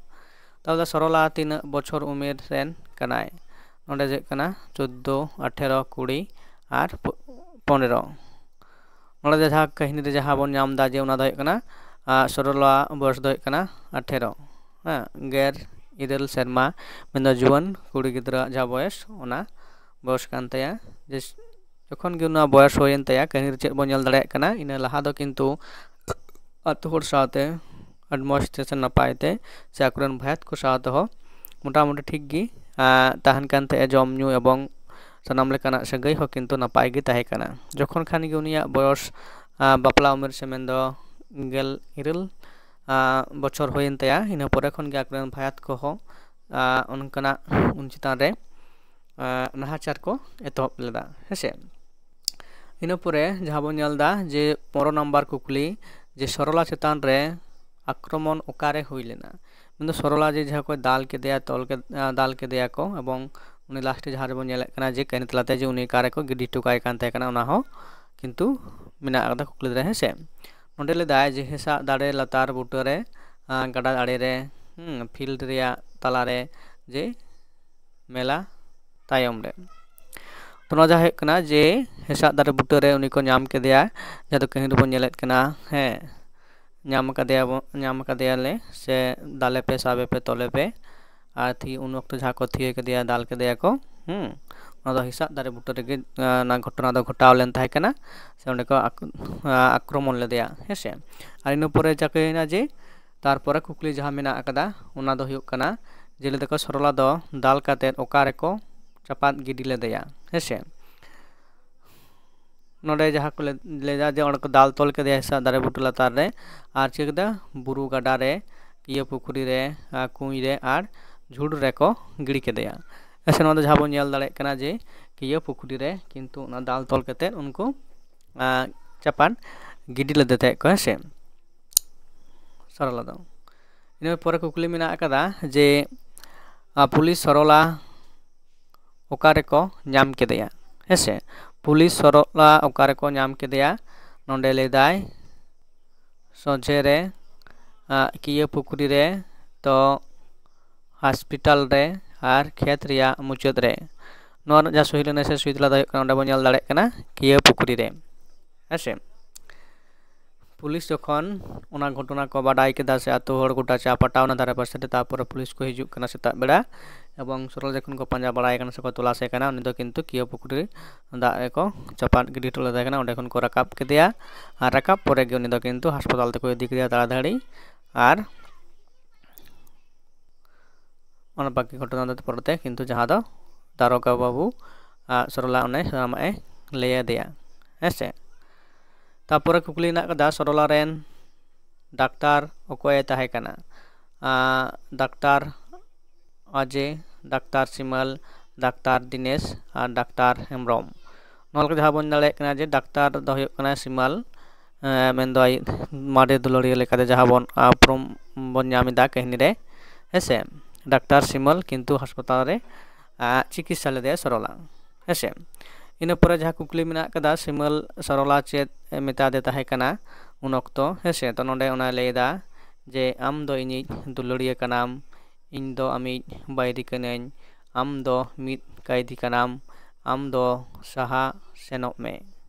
ᱛᱟᱦᱚᱞᱮ ᱥᱚᱨᱚᱞᱟ ᱛᱤᱱᱟᱹᱜ ᱵᱚᱪᱷᱚᱨ ᱩᱢᱮᱨ ᱨᱮᱱ ᱠᱟᱱᱟᱭ? ᱱᱚᱰᱮ ᱪᱮᱫ ᱠᱟᱱᱟ, ᱪᱳᱫᱽᱫᱳ, ᱟᱴᱷᱮᱨᱚ, ᱠᱩᱲᱤ ᱟᱨ ᱯᱚ-, ᱯᱚᱱᱮᱨᱚ᱾ ᱱᱚᱰᱮ ᱫᱚ ᱡᱟᱦᱟᱸ ᱠᱟᱹᱦᱱᱤ ᱨᱮ ᱡᱟᱦᱟᱸ ᱵᱚᱱ ᱧᱟᱢ ᱮᱫᱟ ᱡᱮ ᱚᱱᱟ ᱫᱚ ᱦᱩᱭᱩᱜ ᱠᱟᱱᱟ, ᱟᱸ, ᱥᱚᱨᱚᱞᱟ ᱵᱚᱭᱚᱥ ᱫᱚ ᱦᱩᱭᱩᱜ ᱠᱟᱱᱟ ᱟᱴᱷᱮᱨᱚ, ᱦᱮᱸ, ᱜᱮᱞ ᱤᱨᱟᱹᱞ ᱥᱮᱨᱢᱟ, ᱢᱮᱱᱫᱚ ᱡᱩᱣᱟᱹᱱ ᱠᱩᱲᱤ ᱜᱤᱫᱽᱨᱟᱹᱣᱟᱜ ᱡᱟᱦᱟᱸ ᱵᱚᱭᱮᱥ, ᱚᱱᱟ ᱵᱚᱭᱚᱥ ᱠᱟᱱ ᱛᱟᱭᱟ᱾ ᱡᱮ ᱡᱚᱠᱷᱚᱱ ᱜᱮ ᱚᱱᱟ ᱵᱚᱭᱮᱥ ᱦᱩᱭᱮᱱ ᱛᱟᱭᱟ, ᱠᱟᱹᱦᱱᱤ ᱨᱮ ᱪᱮᱫ ᱵᱚᱱ ᱧᱮᱞ ᱫᱟᱲᱮᱭᱟᱜ ᱠᱟᱱᱟ, ᱤᱱᱟᱹ ᱞᱟᱦᱟ ᱫᱚ ᱠᱤᱱᱛᱩ ᱟᱹᱛᱩ ᱦᱚᱲ ᱥᱟᱶᱛᱮ ᱟᱹᱰᱤ ᱢᱚᱡᱽ ᱛᱮ ᱥᱮ ᱱᱟᱯᱟᱭ ᱛᱮ ᱥᱮ ᱟᱠᱚᱨᱮᱱ ᱵᱷᱟᱭᱟᱛ ᱠᱚ ᱥᱟᱶ ᱛᱮᱦᱚᱸ ᱢᱚᱴᱟᱢᱩᱴᱤ ᱴᱷᱤᱠ ᱜᱮ, ᱟᱸ, ᱛᱟᱦᱮᱱ ᱠᱟᱱ ᱛᱟᱦᱮᱸᱜᱼᱟ, ᱡᱚᱢ ᱧᱩ ᱮᱵᱚᱝ ᱥᱟᱱᱟᱢ ᱞᱮᱠᱟᱱᱟᱜ ᱥᱟᱹᱜᱟᱹᱭ ᱦᱚᱸ ᱠᱤᱱᱛᱩ ᱱᱟᱯᱟᱭ ᱜᱮ ᱛᱟᱦᱮᱸ ᱠᱟᱱᱟ᱾ ᱡᱚᱠᱷᱚᱱ ᱠᱷᱟᱱ ᱜᱮ ᱩᱱᱤᱭᱟᱜ ᱵᱚᱭᱚᱥ, ᱟᱸ, ᱵᱟᱯᱞᱟ ᱩᱢᱮᱨ ᱥᱮ ᱢᱮᱱᱫᱚ ᱜᱮᱞ ᱤᱨᱟᱹᱞ, ᱟᱸ, ᱵᱚᱪᱷᱚᱨ ᱦᱩᱭᱮᱱ ᱛᱟᱭᱟ, ᱤᱱᱟᱹ ᱯᱚᱨᱮ ᱠᱷᱚᱱ ᱜᱮ ᱟᱠᱚᱨᱮᱱ ᱵᱷᱟᱭᱟᱛ ᱠᱚᱦᱚᱸ, ᱟᱸ, ᱚᱱᱠᱟᱱᱟᱜ ᱩᱱ ᱪᱮᱛᱟᱱ ᱨᱮ, ᱟᱸ, ᱱᱟᱦᱟᱪᱟᱨ ᱠᱚ ᱮᱛᱚᱦᱚᱵ ᱞᱮᱫᱟ, ᱦᱮᱸᱥᱮ᱾ ᱤᱱᱟᱹ ᱯᱚᱨᱮ ᱡᱟᱦᱟᱸ ᱵᱚᱱ ᱧᱮᱞ ᱮᱫᱟ ᱡᱮ ᱯᱚᱱᱨᱚ ᱱᱟᱢᱵᱟᱨ ᱠᱩᱠᱞᱤ, ᱡᱮ ᱥᱚᱨᱚᱞᱟ ᱪᱮᱛᱟᱱ ᱨᱮ ᱟᱠᱨᱚᱢᱚᱱ ᱚᱠᱟᱨᱮ ᱦᱩᱭ ᱞᱮᱱᱟ? ᱢᱮᱱᱫᱚ ᱥᱚᱨᱚᱞᱟ ᱡᱮ ᱡᱟᱦᱟᱸ ᱠᱚ ᱫᱟᱞ ᱠᱮᱫᱮᱭᱟ, ᱛᱚᱞ ᱠᱮᱫ-, ᱟᱸ, ᱫᱟᱞ ᱠᱮᱫᱮᱭᱟ ᱠᱚ, ᱮᱵᱚᱝ ᱩᱱᱤ ᱞᱟᱥᱴ ᱨᱮ ᱡᱟᱦᱟᱸ ᱨᱮᱵᱚᱱ ᱧᱮᱞᱮᱫ ᱠᱟᱱᱟ ᱡᱮ ᱠᱟᱹᱦᱱᱤ ᱛᱟᱞᱟᱛᱮ ᱡᱮ ᱩᱱᱤ ᱚᱠᱟ ᱨᱮᱠᱚ ᱜᱤᱰᱤ ᱦᱚᱴᱚ ᱠᱟᱭ ᱠᱟᱱ ᱛᱟᱦᱮᱸ ᱠᱟᱱᱟ, ᱚᱱᱟ ᱦᱚᱸ ᱠᱤᱱᱛᱩ ᱢᱮᱱᱟᱜ ᱟᱠᱟᱫᱟ ᱠᱩᱠᱞᱤ ᱨᱮ, ᱦᱮᱸ ᱥᱮ᱾ ᱱᱚᱸᱰᱮ ᱞᱟᱹᱭᱫᱟᱭ ᱡᱮ ᱦᱮᱸᱥᱟᱜ ᱫᱟᱨᱮ ᱞᱟᱛᱟᱨ ᱵᱩᱴᱟᱹ ᱨᱮ, ᱟᱸ, ᱜᱟᱰᱟ ᱟᱲᱮ ᱨᱮ, ᱦᱩᱸ, ᱯᱷᱤᱞᱰ ᱨᱮᱭᱟᱜ ᱛᱟᱞᱟᱨᱮ ᱡᱮ ᱢᱮᱞᱟ ᱛᱟᱭᱚᱢ ᱨᱮ᱾ ᱛᱚ, ᱱᱚᱣᱟ ᱡᱟᱦᱟᱸ ᱦᱩᱭᱩᱜ ᱠᱟᱱᱟ ᱡᱮ ᱦᱮᱸᱥᱟᱜ ᱫᱟᱨᱮ ᱵᱩᱴᱟᱹ ᱨᱮ ᱩᱱᱤ ᱠᱚ ᱧᱟᱢ ᱠᱮᱫᱮᱭᱟ, ᱡᱟᱦᱟᱸ ᱫᱚ ᱠᱟᱹᱦᱱᱤ ᱨᱮᱵᱚᱱ ᱧᱮᱞᱮᱫ ᱠᱟᱱᱟ, ᱦᱮᱸ, ᱧᱟᱢ ᱠᱟᱫᱮᱭᱟ ᱵᱚ-, ᱧᱟᱢ ᱠᱟᱫᱮᱭᱟᱞᱮ, ᱥᱮ ᱫᱟᱞᱮ ᱯᱮ, ᱥᱟᱵᱮ ᱯᱮ, ᱛᱚᱞᱮ ᱯᱮ᱾ ᱟᱨ ᱛᱷᱤ-, ᱩᱱ ᱚᱠᱛᱚ ᱡᱟᱦᱟᱸ ᱠᱚ ᱛᱷᱤᱭᱟᱹ ᱠᱮᱫᱮᱭᱟ, ᱫᱟᱞ ᱠᱮᱫᱮᱭᱟ ᱠᱚ, ᱦᱩᱸ, ᱚᱱᱟ ᱫᱚ ᱦᱮᱸᱥᱟᱜ ᱫᱟᱨᱮ ᱵᱩᱴᱟᱹ ᱨᱮᱜᱮ, ᱟᱸ, ᱚᱱᱟ ᱜᱷᱚᱴᱚᱱᱟ ᱫᱚ ᱜᱷᱚᱴᱟᱣ ᱞᱮᱱ ᱛᱟᱦᱮᱸ ᱠᱟᱱᱟ, ᱥᱮ ᱚᱸᱰᱮ ᱠᱚ ᱟᱠ-, ᱟᱸ, ᱟᱠᱨᱚᱢᱚᱱ ᱞᱮᱫᱮᱭᱟ, ᱦᱮᱸ ᱥᱮ᱾ ᱟᱨ ᱤᱱᱟᱹ ᱯᱚᱨᱮ ᱪᱤᱠᱟᱹᱭᱮᱱᱟ ᱡᱮ ᱛᱟᱨᱯᱚᱨᱮ ᱠᱩᱠᱞᱤ ᱡᱟᱦᱟᱸ ᱢᱮᱱᱟᱜ ᱟᱠᱟᱫᱟ, ᱚᱱᱟ ᱫᱚ ᱦᱩᱭᱩᱜ ᱠᱟᱱᱟ ᱡᱮ ᱞᱟᱹᱭ ᱫᱟᱠᱚ ᱥᱚᱨᱚᱞᱟ ᱫᱚ ᱫᱟᱞ ᱠᱟᱛᱮᱫ ᱚᱠᱟ ᱨᱮᱠᱚ ᱪᱟᱯᱟᱫ ᱜᱤᱰᱤ ᱞᱮᱫᱮᱭᱟ, ᱦᱮᱸ ᱥᱮ᱾ ᱱᱚᱰᱮ ᱡᱟᱦᱟᱸ ᱠᱚ ᱞᱟᱹᱭ-, ᱞᱟᱹᱭᱫᱟ ᱡᱮ ᱚᱸᱰᱮ ᱠᱚ ᱫᱟᱞ ᱛᱚᱞ ᱠᱮᱫᱮᱭᱟ ᱦᱮᱸᱥᱟᱜ ᱫᱟᱨᱮ ᱵᱩᱴᱟᱹ ᱞᱟᱛᱟᱨ ᱨᱮ, ᱟᱨ ᱪᱤᱠᱟᱹ ᱠᱮᱫᱟ, ᱵᱩᱨᱩ ᱜᱟᱰᱟ ᱨᱮ, ᱠᱤᱭᱟᱹ ᱯᱩᱠᱷᱨᱤ ᱨᱮ, ᱟᱨ ᱠᱩᱸᱧ ᱨᱮ, ᱟᱨ ᱡᱷᱩᱲ ᱨᱮᱠᱚ ᱜᱤᱰᱤ ᱠᱮᱫᱮᱭᱟ, ᱦᱮᱸ ᱥᱮ᱾ ᱱᱚᱣᱟ ᱫᱚ ᱡᱟᱦᱟᱸ ᱵᱚᱱ ᱧᱮᱞ ᱫᱟᱲᱮᱭᱟᱜ ᱠᱟᱱᱟ ᱡᱮ ᱠᱤᱭᱟᱹ ᱯᱩᱠᱷᱨᱤ ᱨᱮ ᱠᱤᱱᱛᱩ ᱚᱱᱟ ᱫᱟᱞ ᱛᱚᱞ ᱠᱟᱛᱮᱫ ᱩᱱᱠᱩ, ᱟᱸ, ᱪᱟᱯᱟᱫ ᱜᱤᱰᱤ ᱞᱮᱫᱮ ᱛᱟᱦᱮᱸᱫ ᱠᱚ, ᱦᱮᱸ ᱥᱮ᱾ ᱥᱚᱨᱚᱞᱟ ᱫᱚ᱾ ᱤᱱᱟᱹ ᱯᱚᱨᱮ ᱠᱩᱠᱞᱤ ᱢᱮᱱᱟᱜ ᱟᱠᱟᱫᱟ ᱡᱮ, ᱟᱸ, ᱯᱩᱞᱤᱥ ᱥᱚᱨᱚᱞᱟ ᱚᱠᱟ ᱨᱮᱠᱚ ᱧᱟᱢ ᱠᱮᱫᱮᱭᱟ? ᱦᱮᱸ ᱥᱮ, ᱯᱩᱞᱤᱥ ᱥᱚᱨᱚᱞᱟ ᱚᱠᱟ ᱨᱮᱠᱚ ᱧᱟᱢ ᱠᱮᱫᱮᱭᱟ? ᱱᱚᱰᱮ ᱞᱟᱹᱭᱫᱟᱭ ᱥᱚᱡᱷᱮ ᱨᱮ, ᱟᱸ, ᱠᱤᱭᱟᱹ ᱯᱩᱠᱷᱨᱤ ᱨᱮ, ᱛᱚ ᱦᱚᱥᱯᱤᱴᱟᱞ ᱨᱮ, ᱟᱨ ᱠᱷᱮᱛ ᱨᱮᱭᱟᱜ ᱢᱩᱪᱟᱹᱫ ᱨᱮ᱾ ᱱᱚᱣᱟ ᱨᱮᱱᱟᱜ ᱡᱟᱦᱟᱸ ᱥᱚᱦᱤ ᱞᱮᱱᱟ ᱥᱮ ᱥᱚᱦᱤ ᱛᱮᱞᱟ ᱫᱚ ᱦᱩᱭᱩᱜ ᱠᱟᱱᱟ, ᱚᱸᱰᱮ ᱵᱚᱱ ᱧᱮᱞ ᱫᱟᱲᱮᱭᱟᱜ ᱠᱟᱱᱟ ᱠᱤᱭᱟᱹ ᱯᱩᱠᱷᱨᱤ ᱨᱮ, ᱦᱮᱸ ᱥᱮ᱾ ᱯᱩᱞᱤᱥ ᱡᱚᱠᱷᱚᱱ ᱚᱱᱟ ᱜᱷᱚᱴᱚᱱᱟ ᱠᱚ ᱵᱟᱰᱟᱭ ᱠᱮᱫᱟ ᱥᱮ ᱟᱛᱳ ᱦᱚᱲ ᱜᱚᱴᱟ ᱪᱟ ᱯᱟᱴᱟᱣ ᱚᱱᱟ ᱫᱷᱟᱨᱮ ᱯᱟᱥᱮ ᱨᱮ, ᱛᱟᱨᱯᱚᱨᱮ ᱯᱩᱞᱤᱥ ᱠᱚ ᱦᱤᱡᱩᱜ ᱠᱟᱱᱟ ᱥᱮᱛᱟᱜ ᱵᱮᱲᱟ, ᱮᱵᱚᱝ ᱥᱚᱨᱚᱞ ᱡᱚᱠᱷᱚᱱ ᱠᱚ ᱯᱟᱸᱡᱟ ᱵᱟᱲᱟᱭ ᱠᱟᱱᱟ ᱥᱮᱠᱚ ᱛᱚᱞᱟᱥᱮ ᱠᱟᱱᱟ, ᱩᱱᱤ ᱫᱚ ᱠᱤᱱᱛᱩ ᱠᱤᱭᱟᱹ ᱯᱩᱠᱷᱨᱤ ᱫᱟᱜ ᱨᱮᱠᱚ ᱪᱟᱯᱟᱫ ᱜᱤᱰᱤ ᱦᱚᱴᱚ ᱞᱮᱫᱮ ᱠᱟᱱᱟ, ᱚᱸᱰᱮ ᱠᱷᱚᱱ ᱠᱚ ᱨᱟᱠᱟᱵ ᱠᱮᱫᱮᱭᱟ᱾ ᱟᱨ ᱨᱟᱠᱟᱵ ᱯᱚᱨᱮ ᱜᱮ ᱩᱱᱤ ᱫᱚ ᱠᱤᱱᱛᱩ ᱦᱟᱥᱯᱟᱛᱟᱞ ᱛᱮᱠᱚ ᱤᱫᱤ ᱠᱮᱫᱮᱭᱟ ᱛᱟᱲᱟᱛᱟᱲᱤ᱾ ᱟᱨ ᱚᱱᱟ ᱵᱟᱹᱠᱤ ᱜᱷᱚᱴᱚᱱᱟ ᱫᱚ ᱯᱚᱨᱮᱛᱮ ᱠᱤᱱᱛᱩ ᱡᱟᱦᱟᱸ ᱫᱚ ᱫᱟᱨᱚᱜᱟ ᱵᱟᱹᱵᱩ, ᱟᱨ ᱥᱚᱨᱚᱞᱟ ᱚᱱᱮ ᱥᱟᱱᱟᱢᱟᱜ ᱮ ᱞᱟᱹᱭ ᱟᱫᱮᱭᱟ᱾ ᱦᱮᱸ ᱥᱮ? ᱛᱟᱨᱯᱚᱨᱮ ᱠᱩᱠᱞᱤ ᱦᱮᱱᱟᱜ ᱠᱟᱫᱟ, ᱥᱚᱨᱚᱞᱟ ᱨᱮᱱ ᱰᱟᱠᱛᱟᱨ ᱚᱠᱚᱭᱮ ᱛᱟᱦᱮᱸ ᱠᱟᱱᱟ? ᱟᱨ ᱰᱟᱠᱛᱟᱨ ᱟᱡᱮ, ᱰᱟᱠᱛᱟᱨ ᱥᱤᱢᱟᱞ, ᱰᱟᱠᱛᱟᱨ ᱫᱤᱱᱮᱥ ᱟᱨ ᱰᱟᱠᱛᱟᱨ ᱦᱮᱢᱵᱨᱚᱢ᱾ ᱱᱚᱣᱟ ᱞᱮᱠᱟ ᱡᱟᱦᱟᱸ ᱵᱚᱱ ᱧᱮᱞ ᱫᱟᱲᱮᱭᱟᱜ ᱠᱟᱱᱟ ᱡᱮ ᱰᱟᱠᱛᱟᱨ ᱫᱚ ᱦᱩᱭᱩᱜ ᱠᱟᱱᱟ ᱥᱤᱢᱟᱞ, ᱮᱸ, ᱢᱮᱱᱫᱚ ᱟᱡ ᱢᱟᱨᱮ ᱫᱩᱞᱟᱹᱲᱤᱭᱟᱹ ᱞᱮᱠᱟᱛᱮ ᱡᱟᱦᱟᱸ ᱵᱚᱱ, ᱟᱸ, ᱩᱯᱨᱩᱢ ᱵᱚᱱ ᱧᱟᱢ ᱮᱫᱟ ᱠᱟᱹᱦᱱᱤ ᱨᱮ, ᱦᱮᱸ ᱥᱮ? ᱰᱟᱠᱛᱟᱨ ᱥᱤᱢᱟᱞ ᱠᱤᱱᱛᱩ ᱦᱟᱥᱯᱟᱛᱟᱞ ᱨᱮ, ᱟᱸ, ᱪᱤᱠᱤᱛᱥᱟ ᱞᱮᱫᱮᱭᱟ ᱥᱚᱨᱚᱞᱟ, ᱦᱮᱸ ᱥᱮ? ᱤᱱᱟᱹ ᱯᱚᱨᱮ ᱡᱟᱦᱟᱸ ᱠᱩᱠᱞᱤ ᱢᱮᱱᱟᱜ ᱠᱟᱫᱟ, ᱥᱤᱢᱟᱞ ᱥᱚᱨᱚᱞᱟ ᱪᱮᱫ ᱮ ᱢᱮᱛᱟ ᱫᱮ ᱛᱟᱦᱮᱸ ᱠᱟᱱᱟ ᱩᱱ ᱚᱠᱛᱚ, ᱦᱮᱸ ᱥᱮ? ᱛᱚ ᱱᱚᱰᱮ ᱚᱱᱟᱭ ᱞᱟᱹᱭ ᱮᱫᱟ ᱡᱮ, "ᱟᱢ ᱫᱚ ᱤᱧᱤᱡ ᱫᱩᱞᱟᱹᱲᱤᱭᱟᱹ ᱠᱟᱱᱟᱢ, ᱤᱧ ᱫᱚ ᱟᱢᱤᱡ ᱵᱟᱹᱭᱨᱤ ᱠᱟᱹᱱᱟᱹᱧ, ᱟᱢ ᱫᱚ ᱢᱤᱫ ᱠᱟᱹᱭᱫᱤ ᱠᱟᱱᱟᱢ, ᱟᱢ ᱫᱚ ᱥᱟᱦᱟ ᱥᱮᱱᱚᱜ ᱢᱮ",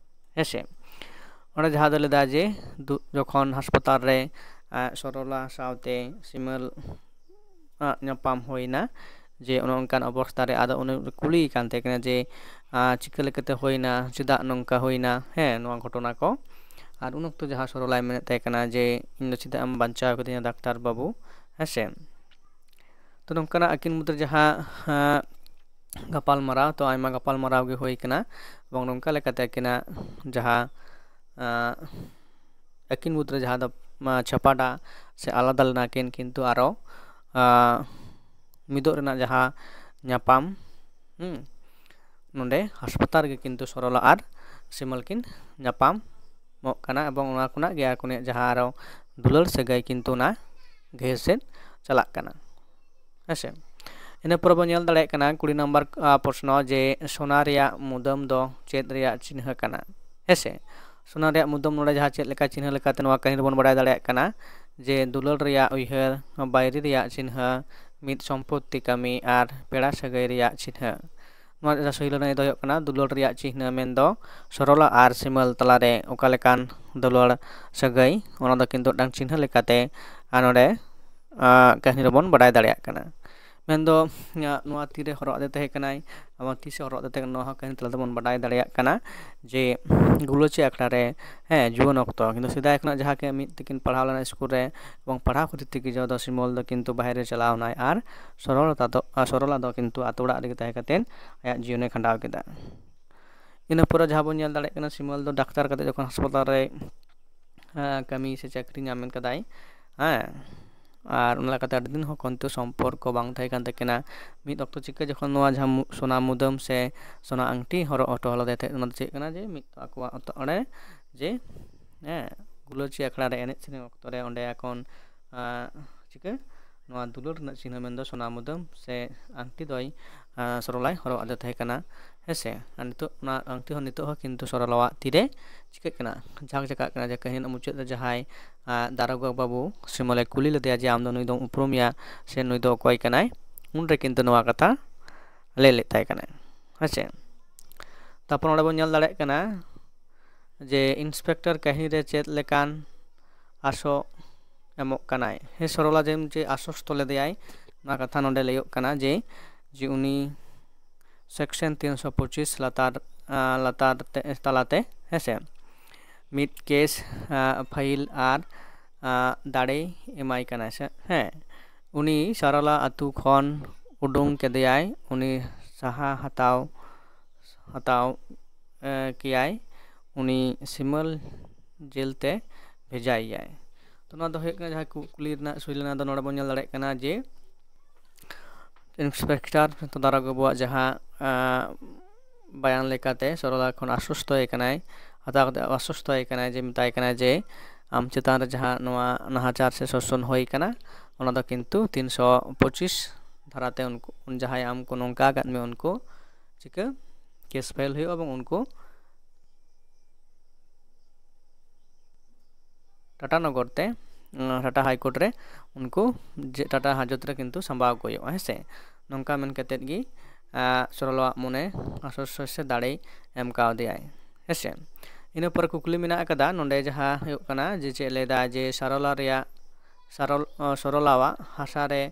ᱦᱮᱸ ᱥᱮ? ᱚᱸᱰᱮ ᱡᱟᱦᱟᱸ ᱫᱚ ᱞᱟᱹᱭᱫᱟ ᱡᱮ ᱫᱩ-, ᱡᱚᱠᱷᱚᱱ ᱦᱟᱥᱯᱟᱛᱟᱞ ᱨᱮ, ᱟᱸ, ᱥᱚᱨᱚᱞᱟ ᱥᱟᱶᱛᱮ ᱥᱤᱢᱟᱹᱞ, ᱟᱸ, ᱧᱟᱯᱟᱢ ᱦᱩᱭᱱᱟ, ᱡᱮ ᱚᱱᱮ ᱚᱱᱠᱟᱱ ᱚᱵᱚᱥᱛᱟ ᱨᱮ ᱟᱫᱚ ᱩᱱᱤ ᱠᱩᱞᱤᱭᱮ ᱠᱟᱱ ᱛᱟᱦᱮᱸ ᱠᱟᱱᱟ ᱡᱮ, ᱟᱸ, ᱪᱤᱠᱟᱹ ᱞᱮᱠᱟᱛᱮ ᱦᱩᱭᱱᱟ, ᱪᱮᱫᱟᱜ ᱱᱚᱝᱠᱟ ᱦᱩᱭᱱᱟ, ᱦᱮᱸ, ᱱᱚᱣᱟ ᱜᱷᱚᱴᱚᱱᱟ ᱠᱚ᱾ ᱟᱨ ᱩᱱ ᱚᱠᱛᱚ ᱡᱟᱦᱟᱸ ᱥᱚᱨᱚᱞᱟᱭ ᱢᱮᱱᱮᱫ ᱛᱟᱦᱮᱸ ᱠᱟᱱᱟ ᱡᱮ, "ᱤᱧ ᱫᱚ ᱪᱮᱫᱟᱜ ᱮᱢ ᱵᱟᱧᱪᱟᱣ ᱠᱟᱫᱤᱧᱟ ᱰᱟᱠᱛᱟᱨ ᱵᱟᱹᱵᱩ?" ᱦᱮᱸ ᱥᱮ? ᱛᱚ ᱱᱚᱝᱠᱟᱱᱟᱜ ᱟᱹᱠᱤᱱ ᱢᱩᱫᱽᱨᱮ ᱡᱟᱦᱟᱸ, ᱟᱸ, ᱜᱟᱯᱟᱞ ᱢᱟᱨᱟᱣ, ᱛᱚ ᱟᱭᱢᱟ ᱜᱟᱯᱟᱞ ᱢᱟᱨᱟᱣ ᱜᱮ ᱦᱩᱭ ᱠᱟᱱᱟ, ᱮᱵᱚᱝ ᱱᱚᱝᱠᱟ ᱞᱮᱠᱟᱛᱮ ᱟᱹᱠᱤᱱᱟᱜ ᱡᱟᱦᱟᱸ, ᱟᱸ, ᱟᱹᱠᱤᱱ ᱢᱩᱫᱽᱨᱮ ᱡᱟᱦᱟᱸ ᱫᱚ, ᱟᱸ, ᱪᱷᱟᱯᱟᱰᱟ ᱥᱮ ᱟᱞᱟᱫᱟ ᱞᱮᱱᱟ ᱠᱤᱱ, ᱠᱤᱱᱛᱩ ᱟᱨᱚ, ᱟᱸ, ᱢᱤᱫᱚᱜ ᱨᱮᱱᱟᱜ ᱡᱟᱦᱟᱸ ᱧᱟᱯᱟᱢ, ᱦᱩᱸ, ᱱᱚᱰᱮ ᱦᱟᱥᱯᱟᱛᱟᱞ ᱨᱮᱜᱮ ᱠᱤᱱᱛᱩ ᱥᱚᱨᱚᱞᱟ ᱟᱨ ᱥᱤᱢᱟᱹᱞ ᱠᱤᱱ ᱧᱟᱯᱟᱢᱚᱜ ᱠᱟᱱᱟ, ᱮᱵᱚᱝ ᱚᱱᱟ ᱠᱷᱚᱱᱟᱜ ᱜᱮ ᱟᱠᱚᱱᱟᱜ ᱡᱟᱦᱟᱸ ᱟᱨᱚ ᱫᱩᱞᱟᱹᱲ ᱥᱟᱹᱜᱟᱹᱭ ᱠᱤᱱᱛᱩ ᱚᱱᱟ ᱜᱟᱹᱦᱤᱨ ᱥᱮᱫ ᱪᱟᱞᱟᱜ ᱠᱟᱱᱟ᱾ ᱦᱮᱸᱥᱮ? ᱤᱱᱟᱹ ᱯᱚᱨᱮ ᱵᱚᱱ ᱧᱮᱞ ᱫᱟᱲᱮᱭᱟᱜ ᱠᱟᱱᱟ ᱠᱩᱲᱤ ᱱᱟᱢᱵᱟᱨ, ᱟ, ᱯᱨᱚᱥᱱᱚ ᱡᱮ ᱥᱳᱱᱟ ᱨᱮᱭᱟᱜ ᱢᱩᱫᱟᱹᱢ ᱫᱚ ᱪᱮᱫ ᱨᱮᱭᱟᱜ ᱪᱤᱱᱦᱟᱹ ᱠᱟᱱᱟ? ᱦᱮᱸᱥᱮ? ᱥᱳᱱᱟ ᱨᱮᱭᱟᱜ ᱢᱩᱫᱟᱹᱢ ᱱᱚᱰᱮ ᱡᱟᱦᱟᱸ ᱪᱮᱫ ᱞᱮᱠᱟ ᱪᱤᱱᱦᱟᱹ ᱞᱮᱠᱟᱛᱮ ᱱᱚᱣᱟ ᱠᱟᱹᱦᱱᱤ ᱨᱮᱵᱚᱱ ᱵᱟᱲᱟᱭ ᱫᱟᱲᱮᱭᱟᱜ ᱠᱟᱱᱟ ᱡᱮ ᱫᱩᱞᱟᱹᱲ ᱨᱮᱭᱟᱜ ᱩᱭᱦᱟᱹᱨ, ᱵᱟᱹᱭᱨᱤ ᱨᱮᱭᱟᱜ ᱪᱤᱱᱦᱟᱹ, ᱢᱤᱫ ᱥᱚᱢᱯᱚᱛᱛᱤ ᱠᱟᱹᱢᱤ ᱟᱨ ᱯᱮᱲᱟ ᱥᱟᱹᱜᱟᱹᱭ ᱨᱮᱭᱟᱜ ᱪᱤᱱᱦᱟᱹ᱾ ᱱᱚᱣᱟ ᱨᱮᱭᱟᱜ ᱥᱚᱦᱤ ᱞᱟᱹᱱᱟᱹᱭ ᱫᱚ ᱦᱩᱭᱩᱜ ᱠᱟᱱᱟ ᱫᱩᱞᱟᱹᱲ ᱨᱮᱭᱟᱜ ᱪᱤᱱᱦᱟᱹ ᱢᱮᱱᱫᱚ ᱥᱚᱨᱚᱞᱟ ᱟᱨ ᱥᱤᱢᱟᱹᱞ ᱛᱟᱞᱟᱨᱮ ᱚᱠᱟ ᱞᱮᱠᱟᱱ ᱫᱩᱞᱟᱹᱲ ᱥᱟᱹᱜᱟᱹᱭ, ᱚᱱᱟ ᱫᱚ ᱠᱤᱱᱛᱩ ᱢᱤᱫᱴᱟᱝ ᱪᱤᱱᱦᱟᱹ ᱞᱮᱠᱟᱛᱮ, ᱟᱨ ᱱᱚᱰᱮ, ᱟᱸ, ᱠᱟᱹᱦᱱᱤ ᱨᱮᱵᱚᱱ ᱵᱟᱰᱟᱭ ᱫᱟᱲᱮᱭᱟᱜ ᱠᱟᱱᱟ᱾ ᱢᱮᱱᱫᱚ ᱱᱚᱣᱟ ᱛᱤᱨᱮ ᱦᱚᱨᱚᱜ ᱟᱫᱮ ᱛᱟᱦᱮᱸ ᱠᱟᱱᱟᱭ, ᱮᱵᱚᱝ ᱛᱤᱥᱮ ᱦᱚᱨᱚᱜ ᱟᱫᱮ ᱛᱟᱦᱮᱸ ᱠᱟᱱᱟ, ᱱᱚᱣᱟ ᱦᱚᱸ ᱠᱟᱹᱦᱱᱤ ᱛᱟᱞᱟ ᱛᱮᱵᱚᱱ ᱵᱟᱰᱟᱭ ᱫᱟᱲᱮᱭᱟᱜ ᱠᱟᱱᱟ ᱡᱮ ᱜᱩᱞᱟᱹᱪᱤ ᱟᱠᱷᱲᱟ ᱨᱮ, ᱦᱮᱸ, ᱡᱩᱣᱟᱹᱱ ᱚᱠᱛᱚ, ᱠᱤᱱᱛᱩ ᱥᱮᱫᱟᱭ ᱠᱷᱚᱱᱟᱜ ᱡᱟᱦᱟᱸ ᱠᱤ ᱢᱤᱫ ᱛᱮᱠᱤᱱ ᱯᱟᱲᱦᱟᱣ ᱞᱮᱱᱟ ᱥᱠᱩᱞ ᱨᱮ, ᱮᱵᱚᱝ ᱯᱟᱲᱦᱟᱣ ᱠᱷᱟᱹᱛᱤᱨ ᱛᱮᱜᱮ ᱡᱚ ᱫᱚ ᱥᱤᱢᱚᱞ ᱫᱚ ᱠᱤᱱᱛᱩ ᱵᱟᱦᱨᱮ ᱪᱟᱞᱟᱣ ᱮᱱᱟᱭ ᱟᱨ ᱥᱚᱨᱚᱞᱟ ᱫᱚ, ᱥᱚᱨᱚᱞᱟ ᱫᱚ ᱠᱤᱱᱛᱩ ᱟᱛᱳ ᱚᱲᱟᱜ ᱨᱮᱜᱮ ᱛᱟᱦᱮᱸ ᱠᱟᱛᱮᱫ ᱟᱭᱟᱜ ᱡᱤᱭᱚᱱᱮ ᱠᱷᱟᱸᱰᱟᱣ ᱠᱮᱫᱟ᱾ ᱤᱱᱟᱹ ᱯᱚᱨᱮ ᱡᱟᱦᱟᱸ ᱵᱚᱱ ᱧᱮᱞ ᱫᱟᱲᱮᱭᱟᱜ ᱠᱟᱱᱟ, ᱥᱤᱢᱚᱞ ᱫᱚ ᱰᱟᱠᱛᱟᱨ ᱠᱟᱛᱮ ᱡᱚᱠᱷᱚᱱ ᱦᱟᱥᱯᱟᱛᱟᱞ ᱨᱮ ᱠᱟᱹᱢᱤ ᱥᱮ ᱪᱟᱹᱠᱨᱤ ᱧᱟᱢ ᱠᱟᱫᱟᱭ, ᱦᱮᱸ, ᱟᱨ ᱚᱱᱟ ᱞᱮᱠᱟᱛᱮ ᱟᱹᱰᱤ ᱫᱤᱱ ᱦᱚᱸ ᱠᱤᱱᱛᱩ ᱥᱚᱢᱯᱚᱨᱠᱚ ᱵᱟᱝ ᱛᱟᱦᱮᱸ ᱠᱟᱱ ᱛᱟᱹᱠᱤᱱᱟ᱾ ᱢᱤᱫ ᱚᱠᱛᱚ ᱪᱤᱠᱟᱹ ᱡᱚᱠᱷᱚᱱ ᱱᱚᱣᱟ ᱡᱟᱦᱟᱸ ᱥᱚᱱᱟ ᱢᱩᱫᱟᱹᱢ ᱥᱮ ᱥᱚᱱᱟ ᱟᱝᱴᱤ ᱦᱚᱨᱚᱜ ᱦᱚᱴᱚ ᱞᱮᱫᱮ ᱛᱟᱦᱮᱸᱫ, ᱚᱱᱟ ᱫᱚ ᱪᱮᱫ ᱠᱟᱱᱟ ᱡᱮ ᱢᱤᱫ ᱟᱠᱚᱣᱟᱜ ᱚᱲᱟᱜ ᱨᱮ ᱡᱮ, ᱦᱮᱸ, ᱜᱩᱞᱟᱹᱪᱤ ᱟᱠᱷᱲᱟ ᱨᱮ ᱮᱱᱮᱡ ᱥᱮᱨᱮᱧ ᱚᱠᱛᱚ ᱨᱮ ᱚᱸᱰᱮ ᱮᱠᱷᱚᱱ ᱪᱤᱠᱟᱹ ᱱᱚᱣᱟ ᱫᱩᱞᱟᱹᱲ ᱨᱮᱱᱟᱜ ᱪᱤᱱᱦᱟᱹ ᱢᱮᱱᱫᱚ ᱥᱚᱱᱟ ᱢᱩᱫᱟᱹᱢ ᱥᱮ ᱟᱝᱴᱤ ᱫᱚᱭ ᱥᱚᱨᱚᱞᱟᱭ ᱦᱚᱨᱚᱜ ᱟᱫᱮ ᱛᱟᱦᱮᱸ ᱠᱟᱱᱟ, ᱦᱮᱸ ᱥᱮ᱾ ᱟᱨ ᱱᱤᱛᱚᱜ ᱚᱱᱟ ᱟᱝᱴᱤ ᱦᱚᱸ ᱱᱤᱛᱚᱜ ᱦᱚᱸ ᱠᱤᱱᱛᱩ ᱥᱚᱨᱚᱞᱟᱣᱟᱜ ᱛᱤᱨᱮ ᱪᱤᱠᱟᱹᱜ ᱠᱟᱱᱟ, ᱡᱷᱟᱠ ᱡᱷᱟᱠᱟᱜ ᱠᱟᱱᱟ᱾ ᱡᱮ ᱠᱟᱹᱦᱱᱤ ᱨᱮᱱᱟᱜ ᱢᱩᱪᱟᱹᱫ ᱨᱮ ᱡᱟᱦᱟᱸᱭ ᱫᱟᱨᱚᱜᱟ ᱵᱟᱹᱵᱩ ᱥᱤᱢᱚᱞᱮ ᱠᱩᱞᱤ ᱞᱮᱫᱮᱭᱟ ᱡᱮ ᱟᱢ ᱫᱚ ᱱᱩᱭ ᱫᱚᱢ ᱩᱯᱨᱩᱢᱮᱭᱟ ᱥᱮ ᱱᱩᱭ ᱫᱚ ᱚᱠᱚᱭ ᱠᱟᱱᱟᱭ, ᱩᱱᱨᱮ ᱠᱤᱱᱛᱩ ᱱᱚᱣᱟ ᱠᱟᱛᱷᱟ ᱞᱟᱹᱭ ᱞᱮᱫ ᱛᱟᱦᱮᱸ ᱠᱟᱱᱟᱭ, ᱦᱮᱸ ᱥᱮ᱾ ᱛᱟᱨᱯᱚᱨ ᱚᱸᱰᱮ ᱵᱚᱱ ᱧᱮᱞ ᱫᱟᱲᱮᱭᱟᱜ ᱠᱟᱱᱟ ᱡᱮ ᱤᱱᱥᱯᱮᱠᱴᱚᱨ ᱠᱟᱹᱦᱱᱤ ᱨᱮ ᱪᱮᱫ ᱞᱮᱠᱟᱱ ᱟᱥᱚ ᱮᱢᱚᱜ ᱠᱟᱱᱟᱭ᱾ ᱦᱮᱸ, ᱥᱚᱨᱚᱞᱟ ᱡᱮᱢ ᱡᱮ ᱟᱥᱚᱥᱛᱚ ᱞᱮᱫᱮᱭᱟᱭ, ᱚᱱᱟ ᱠᱟᱛᱷᱟ ᱱᱚᱰᱮ ᱞᱟᱹᱭᱚᱜ ᱠᱟᱱᱟ ᱡᱮ, ᱡᱮ ᱩᱱᱤ ᱥᱮᱠᱥᱚᱱ ᱛᱤᱱᱥᱚ ᱯᱚᱸᱪᱤᱥ ᱞᱟᱛᱟᱨ, ᱞᱟᱛᱟᱨ ᱛᱮ, ᱛᱟᱞᱟᱛᱮ, ᱦᱮᱸ ᱥᱮ, ᱢᱤᱫ ᱠᱮᱥ ᱯᱷᱟᱭᱤᱞ ᱟᱨ ᱫᱟᱲᱮ ᱮᱢᱟᱭ ᱠᱟᱱᱟᱭ ᱥᱮ, ᱦᱮᱸ, ᱩᱱᱤ ᱥᱟᱨᱚᱞᱟ ᱟᱹᱛᱩ ᱠᱷᱚᱱ ᱩᱰᱩᱝ ᱠᱮᱫᱮᱭᱟᱭ, ᱩᱱᱤ ᱥᱟᱦᱟ ᱦᱟᱛᱟᱣ, ᱦᱟᱛᱟᱣ ᱠᱮᱭᱟᱭ, ᱩᱱᱤ ᱥᱤᱢᱟᱹᱞ ᱡᱮᱞ ᱛᱮ ᱵᱷᱮᱡᱟᱭᱮᱭᱟᱭ᱾ ᱛᱚ, ᱱᱚᱣᱟ ᱫᱚ ᱦᱩᱭᱩᱜ ᱠᱟᱱᱟ ᱡᱟᱦᱟᱸ ᱠᱩ-, ᱠᱩᱞᱤ ᱨᱮᱱᱟᱜ ᱥᱩᱭ ᱞᱮᱱᱟ ᱫᱚ, ᱱᱚᱰᱮ ᱵᱚᱱ ᱧᱮᱞ ᱫᱟᱲᱮᱭᱟᱜ ᱠᱟᱱᱟ ᱡᱮ ᱤᱱᱥᱯᱮᱠᱴᱚᱨ ᱛᱚᱫᱟᱨᱚᱠ ᱵᱟᱵᱩᱣᱟᱜ ᱡᱟᱦᱟᱸ, ᱟᱸ, ᱵᱟᱭᱟᱱ ᱞᱮᱠᱟᱛᱮ ᱥᱚᱨᱚᱞᱟ ᱠᱷᱚᱱ ᱟᱥᱚᱥᱛᱚᱭ ᱠᱟᱱᱟᱭ, ᱦᱟᱛᱟᱣ ᱠᱟᱛᱮ ᱟᱥᱚᱥᱛᱚᱭ ᱠᱟᱱᱟᱭ ᱡᱮ, ᱢᱮᱛᱟᱭ ᱠᱟᱱᱟᱭ ᱡᱮ ᱟᱢ ᱪᱮᱛᱟᱱ ᱨᱮ ᱡᱟᱦᱟᱸ ᱱᱚᱣᱟ ᱱᱟᱦᱟᱪᱟᱨ ᱥᱮ ᱥᱳᱥᱚᱱ ᱦᱩᱭ ᱠᱟᱱᱟ, ᱚᱱᱟ ᱫᱚ ᱠᱤᱱᱛᱩ ᱛᱤᱱᱥᱚ ᱯᱚᱸᱪᱤᱥ ᱫᱷᱟᱨᱟᱛᱮ ᱩᱱᱠᱩ, ᱡᱟᱦᱟᱸᱭ ᱟᱢ ᱠᱚ ᱱᱚᱝᱠᱟ ᱟᱠᱟᱫ ᱢᱮᱭᱟ, ᱩᱱᱠᱩ ᱪᱤᱠᱟᱹ ᱠᱮᱥ ᱯᱷᱟᱭᱤᱞ ᱦᱩᱭᱩᱜᱼᱟ ᱮᱵᱚᱝ ᱩᱱᱠᱩ ᱴᱟᱴᱟ ᱱᱚᱜᱚᱨ ᱛᱮ, ᱩᱸ, ᱴᱟᱴᱟ ᱦᱟᱭ ᱠᱳᱨᱴ ᱨᱮ ᱩᱱᱠᱩ ᱡᱮ ᱴᱟᱴᱟ ᱦᱟᱡᱚᱛ ᱨᱮ ᱠᱤᱱᱛᱩ ᱥᱟᱢᱵᱟᱣ ᱠᱚ ᱦᱩᱭᱩᱜᱼᱟ, ᱦᱮᱸ ᱥᱮ᱾ ᱱᱚᱝᱠᱟ ᱢᱮᱱ ᱠᱟᱛᱮᱫ ᱜᱮ, ᱟᱸ, ᱥᱚᱨᱚᱞᱟᱣᱟᱜ ᱢᱚᱱᱮ ᱟᱥᱚᱥᱥᱚᱭ ᱥᱮ ᱫᱟᱲᱮᱭ ᱮᱢ ᱠᱟᱣᱫᱮᱭᱟᱭ, ᱦᱮᱸ ᱥᱮ᱾ ᱤᱱᱟᱹ ᱯᱚᱨᱮ ᱠᱩᱠᱞᱤ ᱢᱮᱱᱟᱜ ᱟᱠᱟᱫᱟ ᱱᱚᱰᱮ, ᱡᱟᱦᱟᱸ ᱦᱩᱭᱩᱜ ᱠᱟᱱᱟ ᱡᱮ ᱪᱮᱫ ᱞᱟᱹᱭᱫᱟ ᱡᱮ ᱥᱟᱨᱚᱞᱟ ᱨᱮᱭᱟᱜ, ᱥᱟᱨᱚᱞ-, ᱚ, ᱥᱚᱨᱚᱞᱟᱣᱟᱜ ᱦᱟᱥᱟ ᱨᱮ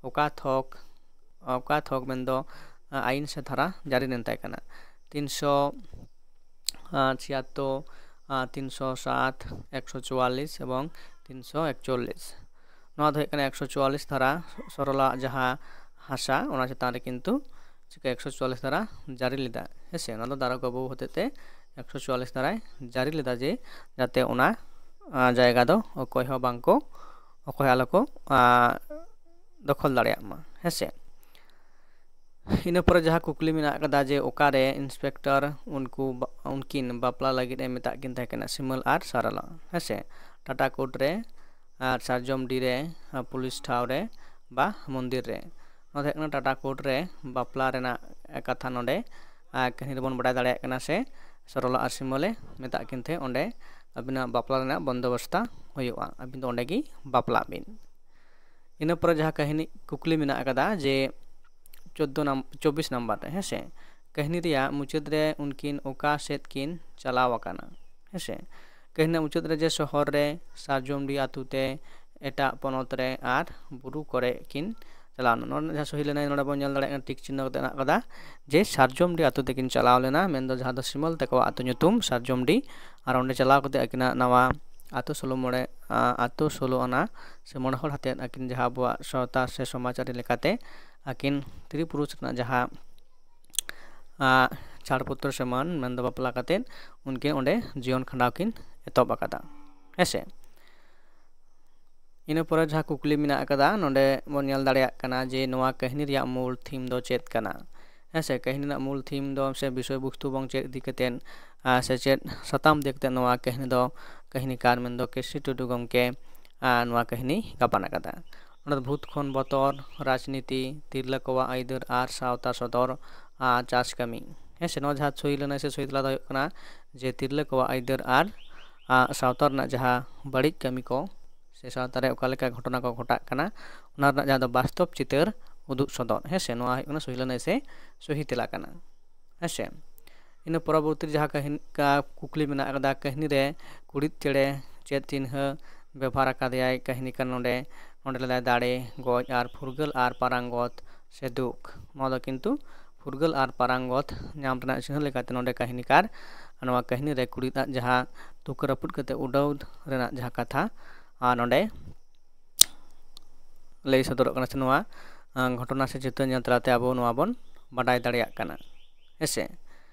ᱚᱠᱟ ᱛᱷᱚᱠ ᱚᱠᱟ ᱛᱷᱚᱠ ᱢᱮᱱᱫᱚ ᱟᱭᱤᱱ ᱥᱮ ᱫᱷᱟᱨᱟ ᱡᱟᱹᱨᱤ ᱞᱮᱱ ᱛᱟᱭ ᱠᱟᱱᱟ᱾ ᱛᱤᱱᱥᱚ ᱪᱷᱤᱭᱟᱛᱛᱳᱨ, ᱛᱤᱱᱥᱚ ᱥᱟᱛ, ᱮᱠᱥᱚ ᱪᱩᱣᱟᱞᱞᱤᱥ ᱮᱵᱚᱝ ᱛᱤᱱᱥᱚ ᱮᱠᱪᱚᱞᱞᱤᱥ᱾ ᱱᱚᱣᱟ ᱫᱚ ᱦᱩᱭᱩᱜ ᱠᱟᱱᱟ ᱮᱠᱥᱚ ᱪᱩᱣᱟᱞᱞᱤᱥ ᱫᱷᱟᱨᱟ ᱥᱚᱨᱚᱞᱟᱜ ᱡᱟᱦᱟᱸ ᱦᱟᱥᱟ, ᱚᱱᱟ ᱪᱮᱛᱟᱱ ᱨᱮ ᱠᱤᱱᱛᱩ ᱪᱤᱠᱟᱹ ᱮᱠᱥᱚ ᱪᱩᱣᱟᱞᱞᱤᱥ ᱫᱷᱟᱨᱟ ᱡᱟᱹᱨᱤ ᱞᱮᱫᱟ, ᱦᱮᱸ ᱥᱮ᱾ ᱚᱱᱟ ᱫᱚ ᱫᱟᱨᱚᱜᱟ ᱵᱟᱹᱵᱩ ᱦᱚᱛᱮᱛᱮ ᱮᱠᱥᱚ ᱪᱩᱣᱟᱞᱞᱤᱥ ᱫᱷᱟᱨᱟᱭ ᱡᱟᱹᱨᱤ ᱞᱮᱫᱟ, ᱡᱮ ᱡᱟᱛᱮ ᱚᱱᱟ ᱡᱟᱭᱜᱟ ᱫᱚ ᱚᱠᱚᱭ ᱦᱚᱸ ᱵᱟᱝ ᱠᱚ, ᱚᱠᱚᱭ ᱟᱞᱚ ᱠᱚ ᱫᱚᱠᱷᱚᱞ ᱫᱟᱲᱮᱭᱟᱜ ᱢᱟ, ᱦᱮᱸ ᱥᱮ᱾ ᱤᱱᱟᱹ ᱯᱚᱨᱮ ᱡᱟᱦᱟᱸ ᱠᱩᱠᱞᱤ ᱢᱮᱱᱟᱜ ᱟᱠᱟᱫᱟ ᱡᱮ ᱚᱠᱟᱨᱮ ᱤᱱᱥᱯᱮᱠᱴᱚᱨ ᱩᱱᱠᱩ ᱩᱱᱠᱤᱱ ᱵᱟᱯᱞᱟ ᱞᱟᱹᱜᱤᱫ ᱮ ᱢᱮᱛᱟᱜ ᱠᱤᱱ ᱛᱟᱦᱮᱸ ᱠᱟᱱᱟ, ᱥᱤᱢᱟᱹᱞ ᱟᱨ ᱥᱟᱨᱟᱞᱟ, ᱦᱮᱸ ᱥᱮ᱾ ᱴᱟᱴᱟ ᱠᱳᱨᱴ ᱨᱮ, ᱟᱨ ᱥᱟᱨᱡᱚᱢᱰᱤ ᱨᱮ, ᱟᱨ ᱯᱩᱞᱤᱥ ᱴᱷᱟᱶ ᱨᱮ, ᱵᱟ ᱢᱚᱱᱫᱤᱨ ᱨᱮ᱾ ᱱᱚᱣᱟ ᱫᱚ ᱦᱩᱭᱩᱜ ᱠᱟᱱᱟ ᱴᱟᱴᱟ ᱠᱳᱨᱴ ᱨᱮ ᱵᱟᱯᱞᱟ ᱨᱮᱱᱟᱜ ᱠᱟᱛᱷᱟ ᱱᱚᱰᱮ ᱠᱟᱹᱦᱱᱤ ᱨᱮᱵᱚᱱ ᱵᱟᱲᱟᱭ ᱫᱟᱲᱮᱭᱟᱜ ᱠᱟᱱᱟ, ᱥᱮ ᱥᱚᱨᱚᱞᱟ ᱟᱨ ᱥᱤᱢᱟᱹᱞᱮ ᱢᱮᱛᱟᱜ ᱠᱤᱱ ᱛᱟᱦᱮᱸᱫ, ᱚᱸᱰᱮ ᱟᱹᱵᱤᱱᱟᱜ ᱵᱟᱯᱞᱟ ᱨᱮᱱᱟᱜ ᱵᱚᱱᱫᱳᱵᱚᱥᱛᱟ ᱦᱩᱭᱩᱜᱼᱟ, ᱟᱹᱵᱤᱱ ᱫᱚ ᱚᱸᱰᱮ ᱜᱮ ᱵᱟᱯᱞᱟᱜ ᱵᱤᱱ᱾ ᱤᱱᱟᱹ ᱯᱚᱨᱮ ᱡᱟᱦᱟᱸ ᱠᱟᱹᱦᱱᱤ ᱠᱩᱠᱞᱤ ᱢᱮᱱᱟᱜ ᱟᱠᱟᱫᱟ ᱡᱮ ᱪᱳᱫᱽᱫᱳ ᱱᱟᱢ-, ᱪᱚᱵᱵᱤᱥ ᱱᱟᱢᱵᱟᱨ ᱨᱮ, ᱦᱮᱸ ᱥᱮ, ᱠᱟᱹᱦᱱᱤ ᱨᱮᱭᱟᱜ ᱢᱩᱪᱟᱹᱫ ᱨᱮ ᱩᱱᱠᱤᱱ ᱚᱠᱟ ᱥᱮᱫ ᱠᱤᱱ ᱪᱟᱞᱟᱣ ᱟᱠᱟᱱᱟ, ᱦᱮᱸ ᱥᱮ᱾ ᱠᱟᱹᱦᱱᱤ ᱨᱮᱱᱟᱜ ᱢᱩᱪᱟᱹᱫ ᱨᱮ ᱡᱮ ᱥᱚᱦᱚᱨ ᱨᱮ ᱥᱟᱨᱡᱚᱢᱰᱤ ᱟᱹᱛᱩ ᱛᱮ ᱮᱴᱟᱜ ᱯᱚᱱᱚᱛ ᱨᱮ ᱟᱨ ᱵᱩᱨᱩ ᱠᱚᱨᱮ ᱠᱤᱱ ᱪᱟᱞᱟᱣ ᱮᱱᱟ᱾ ᱱᱚᱰᱮ ᱡᱟᱦᱟᱸ ᱥᱚᱦᱤ ᱞᱮᱱᱟᱭ, ᱱᱚᱰᱮ ᱵᱚᱱ ᱧᱮᱞ ᱫᱟᱲᱮᱭᱟᱜ ᱠᱟᱱᱟ ᱴᱤᱠ ᱪᱤᱱᱦᱟᱹ ᱠᱟᱛᱮ ᱢᱮᱱᱟᱜ ᱟᱠᱟᱫᱟ ᱡᱮ ᱥᱟᱨᱡᱚᱢᱰᱤ ᱟᱹᱛᱩ ᱛᱮᱠᱤᱱ ᱪᱟᱞᱟᱣ ᱞᱮᱱᱟ, ᱢᱮᱱᱫᱚ ᱡᱟᱦᱟᱸ ᱫᱚ ᱥᱤᱢᱟᱹᱞ ᱛᱟᱠᱚᱣᱟᱜ ᱟᱹᱛᱩ ᱧᱩᱛᱩᱢ ᱥᱟᱨᱡᱚᱢᱰᱤ᱾ ᱟᱨ ᱚᱸᱰᱮ ᱪᱟᱞᱟᱣ ᱠᱟᱛᱮ ᱟᱹᱠᱤᱱᱟᱜ ᱱᱟᱣᱟ ᱟᱹᱛᱩ ᱥᱳᱞᱳ ᱢᱚᱬᱮ, ᱟ, ᱟᱹᱛᱩ ᱥᱳᱞᱳ ᱟᱱᱟ ᱥᱮ ᱢᱚᱬᱮ ᱦᱚᱲ ᱟᱛᱮᱫ ᱟᱹᱠᱤᱱ ᱡᱟᱦᱟᱸ ᱟᱵᱚᱣᱟᱜ ᱥᱟᱶᱛᱟ ᱥᱮ ᱥᱚᱢᱟᱡᱽ ᱟᱹᱨᱤ ᱞᱮᱠᱟᱛᱮ ᱟᱹᱠᱤᱱ ᱛᱨᱤ ᱯᱩᱨᱩᱥ ᱨᱮᱱᱟᱜ ᱡᱟᱦᱟᱸ, ᱟ, ᱪᱷᱟᱲᱯᱚᱛᱨᱚ ᱥᱮ ᱢᱟᱹᱱ, ᱢᱮᱱᱫᱚ ᱵᱟᱯᱞᱟ ᱠᱟᱛᱮᱫ ᱩᱱᱠᱤᱱ ᱚᱸᱰᱮ ᱡᱤᱭᱚᱱ ᱠᱷᱟᱸᱰᱟᱣ ᱠᱤᱱ ᱮᱛᱚᱦᱚᱵ ᱟᱠᱟᱫᱟ, ᱦᱮᱸ ᱥᱮ᱾ ᱤᱱᱟᱹ ᱯᱚᱨᱮ ᱡᱟᱦᱟᱸ ᱠᱩᱠᱞᱤ ᱢᱮᱱᱟᱜ ᱟᱠᱟᱫᱟ, ᱱᱚᱰᱮ ᱵᱚᱱ ᱧᱮᱞ ᱫᱟᱲᱮᱭᱟᱜ ᱠᱟᱱᱟ ᱡᱮ ᱱᱚᱣᱟ ᱠᱟᱹᱦᱱᱤ ᱨᱮᱭᱟᱜ ᱢᱩᱞ ᱛᱷᱤᱢ ᱫᱚ ᱪᱮᱫ ᱠᱟᱱᱟ? ᱦᱮᱸ ᱥᱮ, ᱠᱟᱹᱦᱱᱤ ᱨᱮᱱᱟᱜ ᱢᱩᱞ ᱛᱷᱤᱢ ᱫᱚ ᱥᱮ ᱵᱤᱥᱚᱭ ᱵᱚᱥᱛᱩ ᱵᱚᱱ ᱪᱮᱫ ᱤᱫᱤ ᱠᱟᱛᱮᱫ, ᱟᱨ ᱥᱮ ᱪᱮᱫ ᱥᱟᱛᱟᱢ ᱤᱫᱤ ᱠᱟᱛᱮᱫ ᱱᱚᱣᱟ ᱠᱟᱹᱦᱱᱤ ᱫᱚ ᱠᱟᱹᱦᱱᱤᱠᱟᱨ ᱢᱮᱱᱫᱚ ᱠᱮ ᱥᱤ ᱴᱩᱰᱩ ᱜᱚᱢᱠᱮ, ᱟᱨ ᱱᱚᱣᱟ ᱠᱟᱹᱦᱱᱤ ᱜᱟᱵᱟᱱ ᱟᱠᱟᱫᱟ᱾ ᱚᱸᱰᱮ ᱫᱚ ᱵᱷᱩᱛ ᱠᱷᱚᱱ ᱵᱚᱛᱚᱨ, ᱨᱟᱡᱽᱱᱤᱛᱤ, ᱛᱤᱨᱞᱟᱹ ᱠᱚᱣᱟᱜ ᱟᱹᱭᱫᱟᱹᱨ ᱟᱨ ᱥᱟᱶᱛᱟ ᱥᱚᱫᱚᱨ, ᱟᱨ ᱪᱟᱥ ᱠᱟᱹᱢᱤ᱾ ᱦᱮᱸ ᱥᱮ, ᱱᱚᱣᱟ ᱡᱟᱦᱟᱸ ᱥᱚᱦᱤ ᱞᱮᱱᱟᱭ ᱥᱮ ᱥᱚᱦᱤ ᱛᱟᱞᱟ ᱫᱚ ᱦᱩᱭᱩᱜ ᱠᱟᱱᱟ ᱡᱮ ᱛᱤᱨᱞᱟᱹ ᱠᱚᱣᱟᱜ ᱟᱹᱭᱫᱟᱹᱨ ᱟᱨ, ᱟᱨ ᱥᱟᱶᱛᱟ ᱨᱮᱱᱟᱜ ᱡᱟᱦᱟᱸ ᱵᱟᱹᱲᱤᱡ ᱠᱟᱹᱢᱤ ᱠᱚ ᱥᱮ ᱥᱟᱶᱛᱟ ᱨᱮ ᱚᱠᱟ ᱞᱮᱠᱟ ᱜᱷᱚᱴᱚᱱᱟ ᱠᱚ ᱜᱷᱚᱴᱟᱜ ᱠᱟᱱᱟ, ᱚᱱᱟ ᱨᱮᱱᱟᱜ ᱡᱟᱦᱟᱸ ᱫᱚ ᱵᱟᱥᱛᱚᱵ ᱪᱤᱛᱟᱹᱨ ᱩᱫᱩᱜ ᱥᱚᱫᱚᱨ᱾ ᱦᱮᱸ ᱥᱮ, ᱱᱚᱣᱟ ᱦᱩᱭᱩᱜ ᱠᱟᱱᱟ ᱥᱚᱦᱤ ᱞᱮᱱᱟᱭ ᱥᱮ ᱥᱚᱦᱤ ᱛᱮᱞᱟ ᱠᱟᱱᱟ᱾ ᱦᱮᱸ ᱥᱮ, ᱤᱱᱟᱹ ᱯᱚᱨᱚᱵᱚᱨᱛᱤ ᱡᱟᱦᱟᱸ ᱠᱟᱹᱦᱱᱤ, ᱠᱟ-, ᱠᱩᱠᱞᱤ ᱢᱮᱱᱟᱜ ᱟᱠᱟᱫᱟ, ᱠᱟᱹᱦᱱᱤ ᱨᱮ ᱠᱩᱲᱤᱫ ᱪᱮᱬᱮ ᱪᱮᱫ ᱪᱤᱱᱦᱟᱹ ᱵᱮᱵᱷᱟᱨ ᱟᱠᱟᱫᱮᱭᱟᱭ ᱠᱟᱹᱦᱱᱤᱠᱟᱨ ᱱᱚᱰᱮ? ᱱᱚᱰᱮ ᱞᱮᱫᱟᱭ ᱫᱟᱲᱮ, ᱜᱚᱡ ᱟᱨ ᱯᱷᱩᱨᱜᱟᱹᱞ ᱟᱨ ᱯᱟᱨᱟᱝᱜᱚᱛ ᱥᱮ ᱫᱩᱠ? ᱱᱚᱣᱟ ᱫᱚ ᱠᱤᱱᱛᱩ ᱯᱷᱩᱨᱜᱟᱹᱞ ᱟᱨ ᱯᱟᱨᱟᱝᱜᱚᱛ ᱧᱟᱢ ᱨᱮᱱᱟᱜ ᱪᱤᱱᱦᱟᱹ ᱞᱮᱠᱟᱛᱮ ᱱᱚᱰᱮ ᱠᱟᱹᱦᱱᱤᱠᱟᱨ ᱱᱚᱣᱟ ᱠᱟᱹᱦᱱᱤ ᱨᱮ ᱠᱩᱲᱤᱫ ᱟᱜ ᱡᱟᱦᱟᱸ ᱛᱩᱠᱟᱹ ᱨᱟᱹᱯᱩᱫ ᱠᱟᱛᱮ ᱩᱰᱟᱹᱣ ᱨᱮᱱᱟᱜ ᱡᱟᱦᱟᱸ ᱠᱟᱛᱷᱟ ᱟᱨ ᱱᱚᱰᱮ ᱞᱟᱹᱭ ᱥᱚᱫᱚᱨᱚᱜ ᱠᱟᱱᱟ, ᱥᱮ ᱱᱚᱣᱟ ᱜᱷᱚᱴᱚᱱᱟ ᱥᱮ ᱪᱤᱛᱟᱹᱨ ᱧᱮᱞ ᱛᱟᱞᱟᱛᱮ ᱟᱵᱚ ᱱᱚᱣᱟ ᱵᱚᱱ ᱵᱟᱰᱟᱭ ᱫᱟᱲᱮᱭᱟᱜ ᱠᱟᱱᱟ᱾ ᱦᱮᱸᱥᱮ?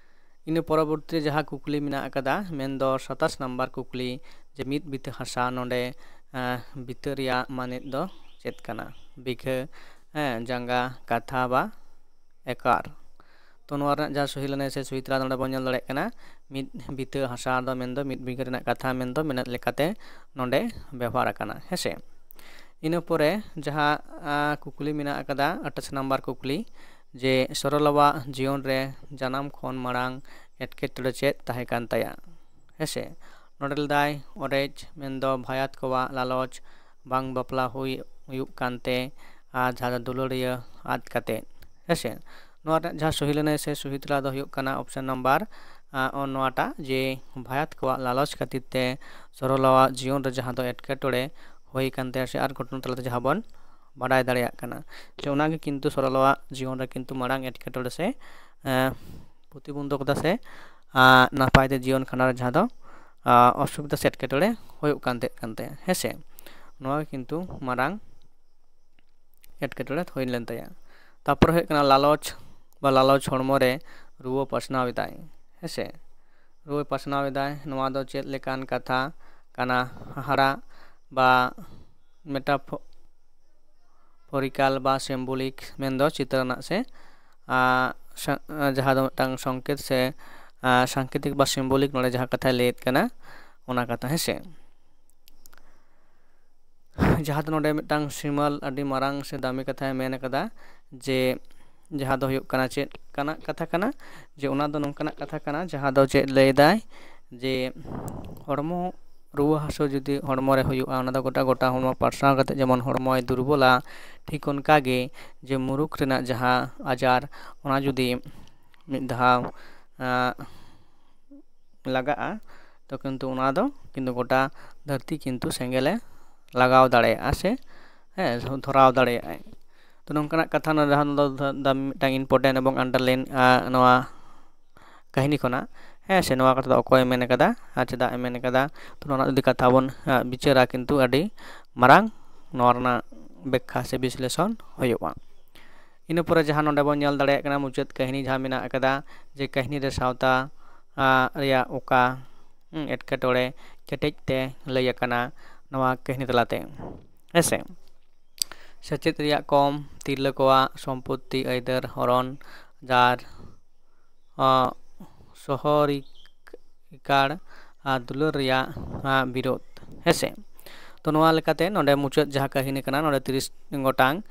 ᱤᱱᱟᱹ ᱯᱚᱨᱚᱵᱚᱨᱛᱤ ᱡᱟᱦᱟᱸ ᱠᱩᱠᱞᱤ ᱢᱮᱱᱟᱜ ᱟᱠᱟᱫᱟ, ᱢᱮᱱᱫᱚ ᱥᱟᱛᱟᱥ ᱱᱟᱢᱵᱟᱨ ᱠᱩᱠᱞᱤ, ᱡᱮ ᱢᱤᱫ ᱵᱤᱛᱟᱹ ᱦᱟᱥᱟ ᱱᱚᱰᱮ ᱵᱤᱛᱟᱹ ᱨᱮᱭᱟᱜ ᱢᱟᱱᱮᱫ ᱫᱚ ᱪᱮᱫ ᱠᱟᱱᱟ? ᱵᱤᱜᱷᱟᱹ, ᱦᱮᱸ, ᱡᱟᱸᱜᱟ, ᱠᱟᱴᱷᱟ ᱵᱟ ᱮᱠᱟᱨ᱾ ᱛᱚ ᱱᱚᱣᱟ ᱨᱮᱱᱟᱜ ᱡᱟᱦᱟᱸ ᱥᱚᱦᱤ ᱞᱟᱹᱱᱟᱹᱭ ᱥᱮ ᱥᱚᱦᱤ ᱛᱮᱞᱟ ᱱᱚᱰᱮ ᱵᱚᱱ ᱧᱮᱞ ᱫᱟᱲᱮᱭᱟᱜ ᱠᱟᱱᱟ, ᱢᱤᱫ ᱵᱤᱛᱟᱹ ᱦᱟᱥᱟ ᱫᱚ ᱢᱮᱱᱫᱚ ᱢᱤᱫ ᱵᱤᱜᱷᱟᱹ ᱨᱮᱱᱟᱜ ᱠᱟᱛᱷᱟ ᱢᱮᱱᱫᱚ ᱢᱮᱱᱮᱫ ᱞᱮᱠᱟᱛᱮ ᱱᱚᱰᱮ ᱵᱮᱵᱚᱦᱟᱨ ᱟᱠᱟᱱᱟ᱾ ᱦᱮᱸᱥᱮ? ᱤᱱᱟᱹ ᱯᱚᱨᱮ ᱡᱟᱦᱟᱸ ᱠᱩᱠᱞᱤ ᱢᱮᱱᱟᱜ ᱟᱠᱟᱫᱟ, ᱟᱴᱷᱟᱥ ᱱᱟᱢᱵᱟᱨ ᱠᱩᱠᱞᱤ, ᱡᱮ ᱥᱚᱨᱚᱞᱟᱣᱟᱜ ᱡᱤᱭᱚᱱ ᱨᱮ ᱡᱟᱱᱟᱢ ᱠᱷᱚᱱ ᱢᱟᱲᱟᱝ ᱮᱴᱠᱮᱴᱚᱬᱮ ᱪᱮᱫ ᱛᱟᱦᱮᱸ ᱠᱟᱱ ᱛᱟᱭᱟ? ᱦᱮᱸᱥᱮ? ᱱᱚᱰᱮ ᱞᱮᱫᱟᱭ ᱚᱨᱮᱡ, ᱢᱮᱱᱫᱚ ᱵᱷᱟᱭᱟᱛ ᱠᱚᱣᱟᱜ ᱞᱟᱞᱚᱪ, ᱵᱟᱝ ᱵᱟᱯᱞᱟ ᱦᱩᱭ ᱦᱩᱭᱩᱜ ᱠᱟᱱᱛᱮ, ᱟᱨ ᱡᱟᱦᱟᱸ ᱫᱚ ᱫᱩᱞᱟᱹᱲᱤᱭᱟᱹ ᱟᱫ ᱠᱟᱛᱮ᱾ ᱦᱮᱸᱥᱮ? ᱱᱚᱣᱟ ᱨᱮᱱᱟᱜ ᱡᱟᱦᱟᱸ ᱥᱚᱦᱤ ᱞᱟᱹᱱᱟᱹᱭ ᱥᱮ ᱥᱚᱦᱤ ᱛᱮᱞᱟ ᱫᱚ ᱦᱩᱭᱩᱜ ᱠᱟᱱᱟ ᱚᱯᱥᱮᱱ ᱱᱟᱢᱵᱟᱨ ᱱᱚᱣᱟᱴᱟᱜ, ᱡᱮ ᱵᱷᱟᱭᱟᱛ ᱠᱚᱣᱟᱜ ᱞᱟᱞᱚᱪ ᱠᱷᱟᱹᱛᱤᱨ ᱛᱮ ᱥᱚᱨᱚᱞᱟᱣᱟᱜ ᱡᱤᱭᱚᱱ ᱨᱮ ᱡᱟᱦᱟᱸ ᱫᱚ ᱮᱴᱠᱮᱴᱚᱬᱮ ᱦᱩᱭ ᱟᱠᱟᱱ ᱛᱟᱭᱟ, ᱥᱮ ᱟᱨ ᱜᱷᱚᱴᱚᱱᱟ ᱛᱟᱞᱟᱛᱮ ᱡᱟᱦᱟᱸ ᱵᱚᱱ ᱵᱟᱰᱟᱭ ᱫᱟᱲᱮᱭᱟᱜ ᱠᱟᱱᱟ, ᱡᱮ ᱚᱱᱟᱜᱮ ᱠᱤᱱᱛᱩ ᱥᱚᱨᱚᱞᱟᱣᱟᱜ ᱡᱤᱭᱚᱱ ᱨᱮ ᱠᱤᱱᱛᱩ ᱢᱟᱨᱟᱝ ᱮᱴᱠᱮᱴᱚᱬᱮ ᱥᱮ ᱯᱨᱚᱛᱤᱵᱚᱱᱫᱷᱚᱠᱚᱛᱟ ᱥᱮ ᱱᱟᱯᱟᱭ ᱛᱮ ᱡᱤᱭᱚᱱ ᱠᱷᱟᱸᱰᱟᱣ ᱨᱮ ᱡᱟᱦᱟᱸ ᱫᱚ ᱚᱥᱩᱵᱤᱫᱷᱟ ᱥᱮ ᱮᱴᱠᱮᱴᱚᱬᱮ ᱦᱩᱭᱩᱜ ᱠᱟᱱ ᱛᱟᱦᱮᱸ ᱠᱟᱱ ᱛᱟᱭᱟ᱾ ᱦᱮᱸᱥᱮ? ᱱᱚᱣᱟ ᱜᱮ ᱠᱤᱱᱛᱩ ᱢᱟᱨᱟᱝ ᱮᱴᱠᱮᱴᱚᱬᱮ ᱦᱩᱭ ᱞᱮᱱ ᱛᱟᱭᱟ᱾ ᱛᱟᱨᱯᱚᱨᱮ ᱦᱩᱭᱩᱜ ᱠᱟᱱᱟ ᱞᱟᱞᱚᱪ ᱵᱟ ᱞᱟᱞᱚᱪ ᱦᱚᱲᱢᱚ ᱨᱮ ᱨᱩᱣᱟᱹ ᱯᱟᱥᱱᱟᱣ ᱮᱫᱟᱭ᱾ ᱦᱮᱸᱥᱮ? ᱨᱩᱣᱟᱹ ᱯᱟᱥᱱᱟᱣ ᱮᱫᱟᱭ, ᱱᱚᱣᱟ ᱫᱚ ᱪᱮᱫ ᱞᱮᱠᱟᱱ ᱠᱟᱛᱷᱟ ᱠᱟᱱᱟ? ᱦᱟᱦᱟᱲᱟ ᱵᱟ ᱢᱮᱴᱟᱯᱷᱚᱨᱤᱠᱟᱞ ᱵᱟ ᱥᱤᱢᱵᱚᱞᱤᱠ, ᱢᱮᱱᱫᱚ ᱪᱤᱛᱟᱹᱨ ᱨᱮᱱᱟᱜ ᱥᱮ ᱡᱟᱦᱟᱸ ᱫᱚ ᱢᱤᱫᱴᱟᱝ ᱥᱚᱝᱠᱮᱛ ᱥᱮ ᱥᱟᱝᱠᱮᱛᱤᱠ ᱵᱟ ᱥᱤᱢᱵᱚᱞᱤᱠ ᱱᱚᱰᱮ ᱡᱟᱦᱟᱸ ᱠᱟᱛᱷᱟᱭ ᱞᱟᱹᱭᱮᱫ ᱠᱟᱱᱟ, ᱚᱱᱟ ᱠᱟᱛᱷᱟ᱾ ᱦᱮᱸᱥᱮ? ᱡᱟᱦᱟᱸ ᱫᱚ ᱱᱚᱰᱮ ᱢᱤᱫᱴᱟᱝ ᱥᱤᱢᱟᱹᱞ ᱟᱹᱰᱤ ᱢᱟᱨᱟᱝ ᱥᱮ ᱫᱟᱢᱤ ᱠᱟᱛᱷᱟᱭ ᱢᱮᱱ ᱟᱠᱟᱫᱟ, ᱡᱮ ᱡᱟᱦᱟᱸ ᱫᱚ ᱦᱩᱭᱩᱜ ᱠᱟᱱᱟ ᱪᱮᱫ ᱞᱮᱠᱟᱱᱟᱜ ᱠᱟᱛᱷᱟ ᱠᱟᱱᱟ, ᱡᱮ ᱚᱱᱟ ᱫᱚ ᱱᱚᱝᱠᱟᱱᱟᱜ ᱠᱟᱛᱷᱟ ᱠᱟᱱᱟ ᱡᱟᱦᱟᱸ ᱫᱚ ᱪᱮᱫ ᱞᱟᱹᱭᱫᱟᱭ, ᱡᱮ ᱦᱚᱲᱢᱚ ᱨᱩᱣᱟᱹ ᱦᱟᱹᱥᱩ ᱡᱩᱫᱤ ᱦᱚᱲᱢᱚ ᱨᱮ ᱦᱩᱭᱩᱜᱼᱟ, ᱚᱱᱟ ᱫᱚ ᱜᱚᱴᱟ ᱜᱚᱴᱟ ᱦᱚᱲᱢᱚ ᱯᱟᱥᱱᱟᱣ ᱠᱟᱛᱮ ᱡᱮᱢᱚᱱ ᱦᱚᱲᱢᱚᱭ ᱫᱩᱨᱵᱚᱞᱟ, ᱴᱷᱤᱠ ᱚᱱᱠᱟᱜᱮ ᱡᱮ ᱢᱩᱨᱩᱠ ᱨᱮᱱᱟᱜ ᱡᱟᱦᱟᱸ ᱟᱡᱟᱨ, ᱚᱱᱟ ᱡᱩᱫᱤ ᱢᱤᱫ ᱫᱷᱟᱣ ᱞᱟᱜᱟᱜᱼᱟ, ᱛᱚ ᱠᱤᱱᱛᱩ ᱚᱱᱟ ᱫᱚ ᱠᱤᱱᱛᱩ ᱜᱚᱴᱟ ᱫᱷᱟᱹᱨᱛᱤ ᱠᱤᱱᱛᱩ ᱥᱮᱸᱜᱮᱞᱮ ᱞᱟᱜᱟᱣ ᱫᱟᱲᱮᱭᱟᱜᱼᱟ ᱥᱮ, ᱦᱮᱸ, ᱫᱷᱚᱨᱟᱣ ᱫᱟᱲᱮᱭᱟᱜᱼᱟᱭ᱾ ᱛᱚ ᱱᱚᱝᱠᱟᱱᱟᱜ ᱠᱟᱛᱷᱟ ᱱᱚᱰᱮ ᱫᱚ ᱢᱤᱫᱴᱟᱝ important ᱮᱵᱚᱝ underline ᱱᱚᱣᱟ ᱠᱟᱹᱦᱱᱤ ᱠᱷᱚᱱᱟᱜ, ᱦᱮᱸ ᱥᱮ, ᱱᱚᱣᱟ ᱠᱟᱛᱷᱟ ᱫᱚ ᱚᱠᱚᱭᱮ ᱢᱮᱱ ᱠᱟᱫᱟ ᱟᱨ ᱪᱮᱫᱟᱜ ᱮ ᱢᱮᱱ ᱠᱟᱫᱟ᱾ ᱛᱚ ᱱᱚᱣᱟ ᱡᱩᱫᱤ ᱠᱟᱛᱷᱟ ᱵᱚᱱ ᱵᱤᱪᱟᱹᱨᱟ, ᱠᱤᱱᱛᱩ ᱟᱹᱰᱤ ᱢᱟᱨᱟᱝ ᱱᱚᱣᱟ ᱨᱮᱱᱟᱜ ᱵᱮᱠᱠᱷᱟ ᱥᱮ ᱵᱤᱥᱞᱮᱥᱚᱱ ᱦᱩᱭᱩᱜᱼᱟ᱾ ᱤᱱᱟᱹ ᱯᱚᱨᱮ ᱡᱟᱦᱟᱸ ᱱᱚᱰᱮ ᱵᱚᱱ ᱧᱮᱞ ᱫᱟᱲᱮᱭᱟᱜ ᱠᱟᱱᱟ, ᱢᱩᱪᱟᱹᱫ ᱠᱟᱹᱦᱱᱤ ᱡᱟᱦᱟᱸ ᱢᱮᱱᱟᱜ ᱟᱠᱟᱫᱟ, ᱡᱮ ᱠᱟᱹᱦᱱᱤ ᱨᱮ ᱥᱟᱶᱛᱟ ᱨᱮᱭᱟᱜ ᱚᱠᱟ ᱮᱴᱠᱮᱴᱚᱬᱮ ᱠᱮᱴᱮᱡ ᱛᱮ ᱞᱟᱹᱭ ᱟᱠᱟᱱᱟ ᱱᱚᱣᱟ ᱠᱟᱹᱦᱱᱤ ᱛᱟᱞᱟᱛᱮ, ᱦᱮᱸᱥᱮ᱾ ᱥᱮᱪᱮᱫ ᱨᱮᱭᱟᱜ ᱠᱚᱢ, ᱛᱤᱨᱞᱟᱹ ᱠᱚᱣᱟᱜ ᱥᱚᱢᱯᱚᱛᱛᱤ ᱟᱹᱭᱫᱟᱹᱨ ᱦᱚᱨᱚᱱ, ᱡᱟᱨ ᱥᱚᱦᱚᱨᱤᱠᱟᱲ ᱟᱨ ᱫᱩᱞᱟᱹᱲ ᱨᱮᱭᱟᱜ ᱵᱤᱨᱳᱫᱷ, ᱦᱮᱸᱥᱮ᱾ ᱛᱚ ᱱᱚᱣᱟ ᱞᱮᱠᱟᱛᱮ ᱱᱚᱰᱮ ᱢᱩᱪᱟᱹᱫ ᱡᱟᱦᱟᱸ ᱠᱟᱹᱦᱱᱤ ᱠᱟᱱᱟ, ᱱᱚᱰᱮ ᱛᱤᱨᱤᱥ ᱜᱚᱴᱟᱝ,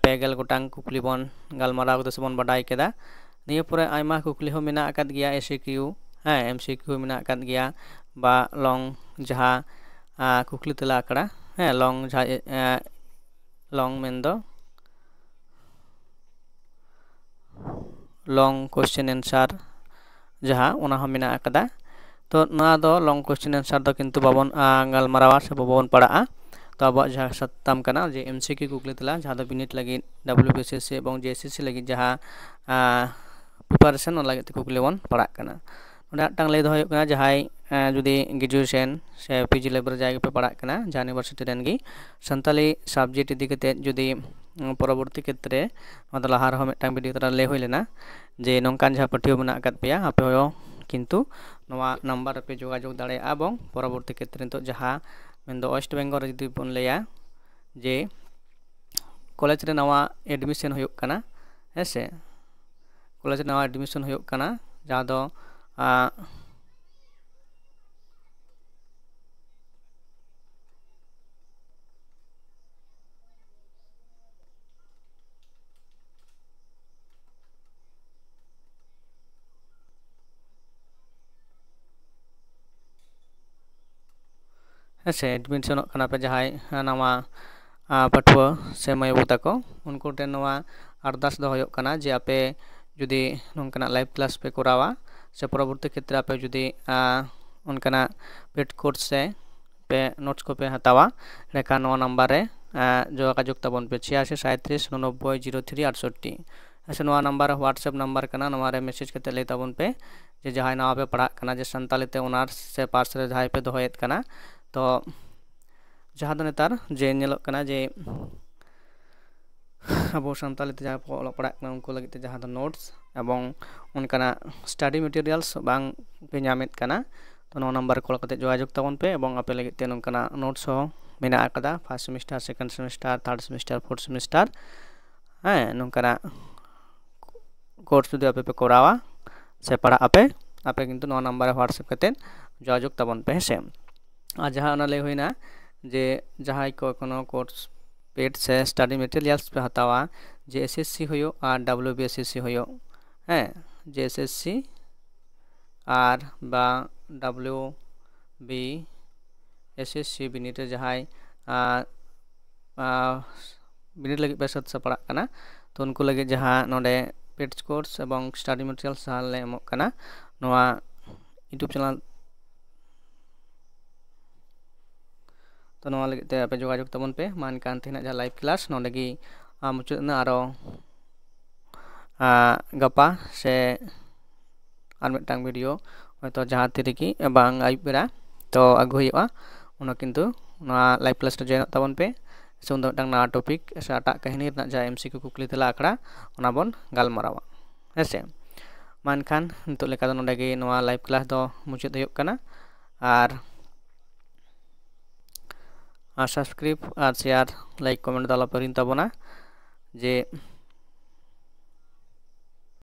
ᱯᱮ ᱜᱮᱞ ᱜᱚᱴᱟᱝ ᱠᱩᱠᱞᱤ ᱵᱚᱱ ᱜᱟᱞᱢᱟᱨᱟᱣ ᱠᱮᱫᱟ ᱥᱮᱵᱚᱱ ᱵᱟᱰᱟᱭ ᱠᱮᱫᱟ᱾ ᱱᱤᱭᱟᱹ ᱯᱚᱨᱮ ᱟᱭᱢᱟ ᱠᱩᱠᱞᱤ ᱦᱚᱸ ᱢᱮᱱᱟᱜ ᱟᱠᱟᱫ ᱜᱮᱭᱟ, ᱮᱥᱤ ᱠᱤᱭᱩ, ᱦᱮᱸ, ᱮᱢᱥᱤ ᱠᱤᱭᱩ ᱦᱚᱸ ᱢᱮᱱᱟᱜ ᱟᱠᱟᱫ ᱜᱮᱭᱟ, ᱵᱟ ᱞᱚᱝ ᱡᱟᱦᱟᱸ ᱠᱩᱠᱞᱤ ᱛᱮᱞᱟ ᱟᱠᱷᱲᱟ, ᱦᱮᱸ, ᱞᱚᱝ ᱡᱟᱦᱟᱸ ᱞᱚᱝ ᱢᱮᱱᱫᱚ long question answer ᱡᱟᱦᱟᱸ, ᱚᱱᱟ ᱦᱚᱸ ᱢᱮᱱᱟᱜ ᱟᱠᱟᱫᱟ᱾ ᱛᱚ ᱱᱚᱣᱟ ᱫᱚ long question answer ᱫᱚ ᱠᱤᱱᱛᱩ ᱵᱟᱵᱚᱱ ᱜᱟᱞᱢᱟᱨᱟᱣᱟ ᱥᱮ ᱵᱟᱵᱚᱱ ᱯᱟᱲᱟᱜᱼᱟ᱾ ᱛᱚ ᱟᱵᱚᱣᱟᱜ ᱡᱟᱦᱟᱸ ᱥᱟᱛᱟᱢ ᱠᱟᱱᱟ, ᱡᱮ ᱮᱢᱥᱤᱠᱤᱭᱩ ᱠᱩᱠᱞᱤ ᱛᱮᱞᱟ, ᱡᱟᱦᱟᱸ ᱫᱚ ᱵᱤᱱᱤᱰ ᱞᱟᱹᱜᱤᱫ, ᱰᱟᱵᱞᱤᱭᱩᱵᱤᱥᱤᱮᱥᱥᱤ ᱮᱵᱚᱝ ᱡᱮᱮᱥᱮᱥᱥᱤ ᱞᱟᱹᱜᱤᱫ ᱡᱟᱦᱟᱸ ᱯᱨᱤᱯᱟᱨᱮᱥᱚᱱ, ᱚᱱᱟ ᱞᱟᱹᱜᱤᱫ ᱛᱮ ᱠᱩᱠᱞᱤ ᱵᱚᱱ ᱯᱟᱲᱟᱜ ᱠᱟᱱᱟ᱾ ᱱᱚᱰᱮ ᱢᱤᱫᱴᱟᱝ ᱞᱟᱹᱭ ᱫᱚᱦᱚ ᱦᱩᱭᱩᱜ ᱠᱟᱱᱟ, ᱡᱟᱦᱟᱸᱭ ᱡᱩᱫᱤ ᱜᱨᱮᱡᱩᱭᱮᱥᱚᱱ ᱥᱮ ᱯᱤᱡᱤ ᱞᱮᱵᱮᱞ ᱨᱮ ᱡᱟᱦᱟᱸᱭ ᱜᱮᱯᱮ ᱯᱟᱲᱦᱟᱜ ᱠᱟᱱᱟ, ᱡᱟᱦᱟᱸ ᱤᱭᱩᱱᱤᱵᱷᱟᱨᱥᱤᱴᱤ ᱨᱮᱱ ᱜᱮ, ᱥᱟᱱᱛᱟᱞᱤ ᱥᱟᱵᱡᱮᱠᱴ ᱤᱫᱤ ᱠᱟᱛᱮ ᱡᱩᱫᱤ ᱯᱚᱨᱚᱵᱚᱨᱛᱤ ᱠᱷᱮᱛᱨᱮ, ᱱᱚᱣᱟ ᱫᱚ ᱞᱟᱦᱟ ᱨᱮᱦᱚᱸ ᱢᱤᱫᱴᱟᱝ ᱵᱷᱤᱰᱤᱭᱳ ᱛᱟᱞᱟ ᱞᱟᱹᱭ ᱦᱩᱭ ᱞᱮᱱᱟ, ᱡᱮ ᱱᱚᱝᱠᱟᱱ ᱡᱟᱦᱟᱸ ᱯᱟᱹᱴᱷᱩᱣᱟᱹ ᱢᱮᱱᱟᱜ ᱟᱠᱟᱫ ᱯᱮᱭᱟ, ᱟᱯᱮ ᱦᱚᱸ ᱠᱤᱱᱛᱩ ᱱᱚᱣᱟ ᱱᱟᱢᱵᱟᱨ ᱨᱮᱯᱮ ᱡᱳᱜᱟᱡᱳᱜᱽ ᱫᱟᱲᱮᱭᱟᱜᱼᱟ᱾ ᱮᱵᱚᱝ ᱯᱚᱨᱚᱵᱚᱨᱛᱤ ᱠᱷᱮᱛᱨᱮ ᱱᱤᱛᱚᱜ ᱡᱟᱦᱟᱸ ᱢᱮᱱᱫᱚ ᱳᱭᱮᱥᱴ ᱵᱮᱝᱜᱚᱞ ᱨᱮ ᱡᱩᱫᱤ ᱵᱚᱱ ᱞᱟᱹᱭᱟ, ᱡᱮ ᱠᱚᱞᱮᱡᱽ ᱨᱮ ᱱᱟᱣᱟ ᱮᱰᱢᱤᱥᱚᱱ ᱦᱩᱭᱩᱜ ᱠᱟᱱᱟ, ᱦᱮᱸ ᱥᱮ, ᱠᱚᱞᱮᱡᱽ ᱨᱮ ᱱᱟᱣᱟ ᱮᱰᱢᱤᱥᱚᱱ ᱦᱩᱭᱩᱜ ᱠᱟᱱᱟ, ᱡᱟᱦᱟᱸ ᱫᱚ ᱦᱮᱸ ᱥᱮ, ᱮᱰᱢᱤᱥᱚᱱᱚᱜ ᱠᱟᱱᱟ ᱯᱮ ᱡᱟᱦᱟᱸᱭ ᱱᱟᱣᱟ ᱯᱟᱹᱴᱷᱩᱣᱟᱹ ᱥᱮ ᱢᱟᱹᱭ ᱵᱟᱹᱵᱩ ᱛᱟᱠᱚ, ᱩᱱᱠᱩ ᱴᱷᱮᱱ ᱱᱚᱣᱟ ᱟᱨᱫᱟᱥ ᱫᱚ ᱦᱩᱭᱩᱜ ᱠᱟᱱᱟ ᱡᱮ ᱟᱯᱮ ᱡᱩᱫᱤ ᱱᱚᱝᱠᱟᱱᱟᱜ ᱞᱟᱭᱤᱵᱷ ᱠᱞᱟᱥ ᱯᱮ ᱠᱚᱨᱟᱣᱟ ᱥᱮ ᱯᱚᱨᱚᱵᱚᱨᱛᱤ ᱠᱷᱮᱛᱨᱮ ᱟᱯᱮ ᱡᱩᱫᱤ ᱚᱱᱠᱟᱱᱟᱜ ᱯᱮᱰ ᱠᱳᱨᱥ ᱥᱮ ᱯᱮ ᱱᱳᱴᱥ ᱠᱚᱯᱮ ᱦᱟᱛᱟᱣᱟ, ᱮᱸᱰᱮᱠᱷᱟᱱ ᱱᱚᱣᱟ ᱱᱟᱢᱵᱟᱨ ᱨᱮ ᱡᱳᱜᱟᱡᱳᱜᱽ ᱛᱟᱵᱚᱱ ᱯᱮ ᱪᱷᱤᱭᱟᱥᱤ ᱥᱟᱸᱭᱛᱨᱤᱥ ᱩᱱᱚᱱᱚᱵᱵᱳᱭ ᱡᱤᱨᱳ ᱛᱷᱨᱤ ᱟᱴᱥᱚᱴᱴᱤ᱾ ᱥᱮ ᱱᱚᱣᱟ ᱱᱟᱢᱵᱟᱨ WhatsApp ᱱᱟᱢᱵᱟᱨ ᱠᱟᱱᱟ, ᱱᱚᱣᱟ ᱨᱮ ᱢᱮᱥᱮᱡᱽ ᱠᱟᱛᱮ ᱞᱟᱹᱭ ᱛᱟᱵᱚᱱ ᱯᱮ ᱡᱮ ᱡᱟᱦᱟᱸᱭ ᱱᱟᱣᱟ ᱯᱮ ᱯᱟᱲᱦᱟᱜ ᱠᱟᱱᱟ, ᱡᱮ ᱥᱟᱱᱛᱟᱞᱤ ᱛᱮ ᱚᱱᱟᱨᱥ ᱥᱮ ᱯᱟᱥ ᱨᱮ ᱡᱟᱦᱟᱸᱭ ᱯᱮ ᱫᱚᱦᱚᱭᱮᱫ ᱠᱟᱱᱟ᱾ ᱛᱚ ᱡᱟᱦᱟᱸ ᱫᱚ ᱱᱮᱛᱟᱨ ᱡᱮ ᱧᱮᱞᱚᱜ ᱠᱟᱱᱟ ᱡᱮ ᱟᱵᱚ ᱥᱟᱱᱛᱟᱞᱤ ᱛᱮ ᱡᱟᱦᱟᱸᱭ ᱠᱚ ᱚᱞᱚᱜ ᱯᱟᱲᱦᱟᱜ ᱠᱟᱱᱟ, ᱩᱱᱠᱩ ᱞᱟᱹᱜᱤᱫ ᱛᱮ ᱡᱟᱦᱟᱸ ᱫᱚ ᱱᱳᱴᱥ ᱮᱵᱚᱝ ᱚᱱᱠᱟᱱᱟᱜ ᱥᱴᱟᱰᱤ ᱢᱮᱴᱮᱨᱤᱭᱟᱞᱥ ᱵᱟᱝ ᱯᱮ ᱧᱟᱢᱮᱫ ᱠᱟᱱᱟ, ᱛᱚ ᱱᱚᱣᱟ ᱱᱟᱢᱵᱟᱨ ᱨᱮ ᱠᱚᱞ ᱠᱟᱛᱮ ᱡᱳᱜᱟᱡᱳᱜᱽ ᱛᱟᱵᱚᱱ ᱯᱮ ᱮᱵᱚᱝ ᱟᱯᱮ ᱞᱟᱹᱜᱤᱫ ᱛᱮ ᱱᱚᱝᱠᱟᱱᱟᱜ ᱱᱳᱴᱥ ᱦᱚᱸ ᱢᱮᱱᱟᱜ ᱟᱠᱟᱫᱟ᱾ First semester, second semester, third semester, fourth semester, ᱦᱮᱸ, ᱱᱚᱝᱠᱟᱱᱟᱜ ᱠᱳᱨᱥ ᱡᱩᱫᱤ ᱟᱯᱮ ᱯᱮ ᱠᱚᱨᱟᱣᱟ ᱥᱮ ᱯᱟᱲᱦᱟᱜ ᱟᱯᱮ, ᱟᱯᱮ ᱠᱤᱱᱛᱩ ᱱᱚᱣᱟ ᱱᱟᱢᱵᱟᱨ ᱨᱮ WhatsApp ᱠᱟᱛᱮ ᱡᱳᱜᱟᱡᱳᱜᱽ ᱛᱟᱵᱚᱱ ᱯᱮ, ᱦᱮᱸ ᱥᱮ᱾ ᱟᱨ ᱡᱟᱦᱟᱸ ᱚᱱᱟ ᱞᱟᱹᱭ ᱦᱩᱭᱱᱟ ᱡᱮ ᱡᱟᱦᱟᱸᱭ ᱠᱚ ᱮᱠᱷᱚᱱᱳ ᱠᱳᱨᱥ ᱯᱮᱰ ᱥᱮ ᱥᱴᱟᱰᱤ ᱢᱮᱴᱮᱨᱤᱭᱟᱞᱥ ᱯᱮ ᱦᱟᱛᱟᱣᱟ, ᱡᱮ SSC ᱦᱩᱭᱩᱜ ᱟᱨ WBSSC ᱦᱩᱭᱩᱜ, ᱦᱮᱸ, ᱡᱮ SSC ᱟᱨ ᱵᱟ WBSSC ᱵᱤᱱᱤᱰ ᱨᱮ ᱡᱟᱦᱟᱸᱭ, ᱟᱨ, ᱟᱨ, ᱵᱤᱱᱤᱰ ᱞᱟᱹᱜᱤᱫ ᱯᱮ ᱥᱟᱹᱛ ᱥᱟᱯᱲᱟᱜ ᱠᱟᱱᱟ, ᱛᱚ ᱩᱱᱠᱩ ᱞᱟᱹᱜᱤᱫ ᱡᱟᱦᱟᱸ ᱱᱚᱰᱮ ᱯᱮᱰ ᱠᱳᱨᱥ ᱮᱵᱚᱝ ᱥᱴᱟᱰᱤ ᱢᱮᱴᱮᱨᱤᱭᱟᱞᱥ ᱡᱟᱦᱟᱸ ᱞᱮ ᱮᱢᱚᱜ ᱠᱟᱱᱟ, ᱱᱚᱣᱟ YouTube ᱪᱮᱱᱮᱞ, ᱛᱚ ᱱᱚᱣᱟ ᱞᱟᱹᱜᱤᱫ ᱛᱮ ᱟᱯᱮ ᱡᱳᱜᱟᱡᱳᱜᱽ ᱛᱟᱵᱚᱱ ᱯᱮ᱾ ᱢᱟ ᱮᱱᱠᱷᱟᱱ ᱛᱮᱦᱮᱧᱟᱜ ᱡᱟᱦᱟᱸ ᱞᱟᱭᱤᱵᱷ ᱠᱞᱟᱥ ᱱᱚᱰᱮ ᱜᱮ, ᱟᱨ ᱢᱩᱪᱟᱹᱫ ᱮᱱᱟ᱾ ᱟᱨᱚ, ᱟᱨ, ᱜᱟᱯᱟ ᱥᱮ ᱟᱨ ᱢᱤᱫᱴᱟᱝ ᱵᱷᱤᱰᱤᱭᱳ ᱦᱚᱭᱛᱳ ᱡᱟᱦᱟᱸ ᱛᱤ ᱨᱮᱜᱮ ᱵᱟᱝ ᱟᱹᱭᱩᱵ ᱵᱮᱲᱟ ᱛᱚ ᱟᱹᱜᱩ ᱦᱩᱭᱩᱜᱼᱟ, ᱚᱱᱟ ᱠᱤᱱᱛᱩ ᱱᱚᱣᱟ ᱞᱟᱭᱤᱵᱷ ᱠᱞᱟᱥ ᱨᱮ ᱡᱚᱭᱮᱱᱚᱜ ᱛᱟᱵᱚᱱ ᱯᱮ᱾ ᱥᱮ ᱩᱱᱫᱚ ᱢᱤᱫᱴᱟᱝ ᱱᱟᱣᱟ ᱴᱚᱯᱤᱠ ᱥᱮ ᱮᱴᱟᱜ ᱠᱟᱹᱦᱱᱤ ᱨᱮᱱᱟᱜ ᱡᱟᱦᱟᱸ MCQ ᱠᱩᱠᱞᱤ ᱛᱮᱞᱟ ᱟᱠᱷᱲᱟ, ᱚᱱᱟ ᱵᱚᱱ ᱜᱟᱞᱢᱟᱨᱟᱣᱟ, ᱦᱮᱸ ᱥᱮ᱾ ᱢᱟ ᱮᱱᱠᱷᱟᱱ ᱱᱤᱛᱚᱜ ᱞᱮᱠᱟ ᱫᱚ ᱱᱚᱰᱮ ᱜᱮ ᱱᱚᱣᱟ ᱞᱟᱭᱤᱵᱷ ᱠᱞᱟᱥ ᱫᱚ ᱢᱩᱪᱟᱹᱫ ᱦᱩᱭᱩᱜ ᱠᱟᱱᱟ᱾ ᱟᱨ, ᱟᱨ subscribe ᱟᱨ share, like, comment ᱫᱚ ᱟᱞᱚᱯᱮ ᱦᱤᱲᱤᱧ ᱛᱟᱵᱚᱱᱟ᱾ ᱡᱮ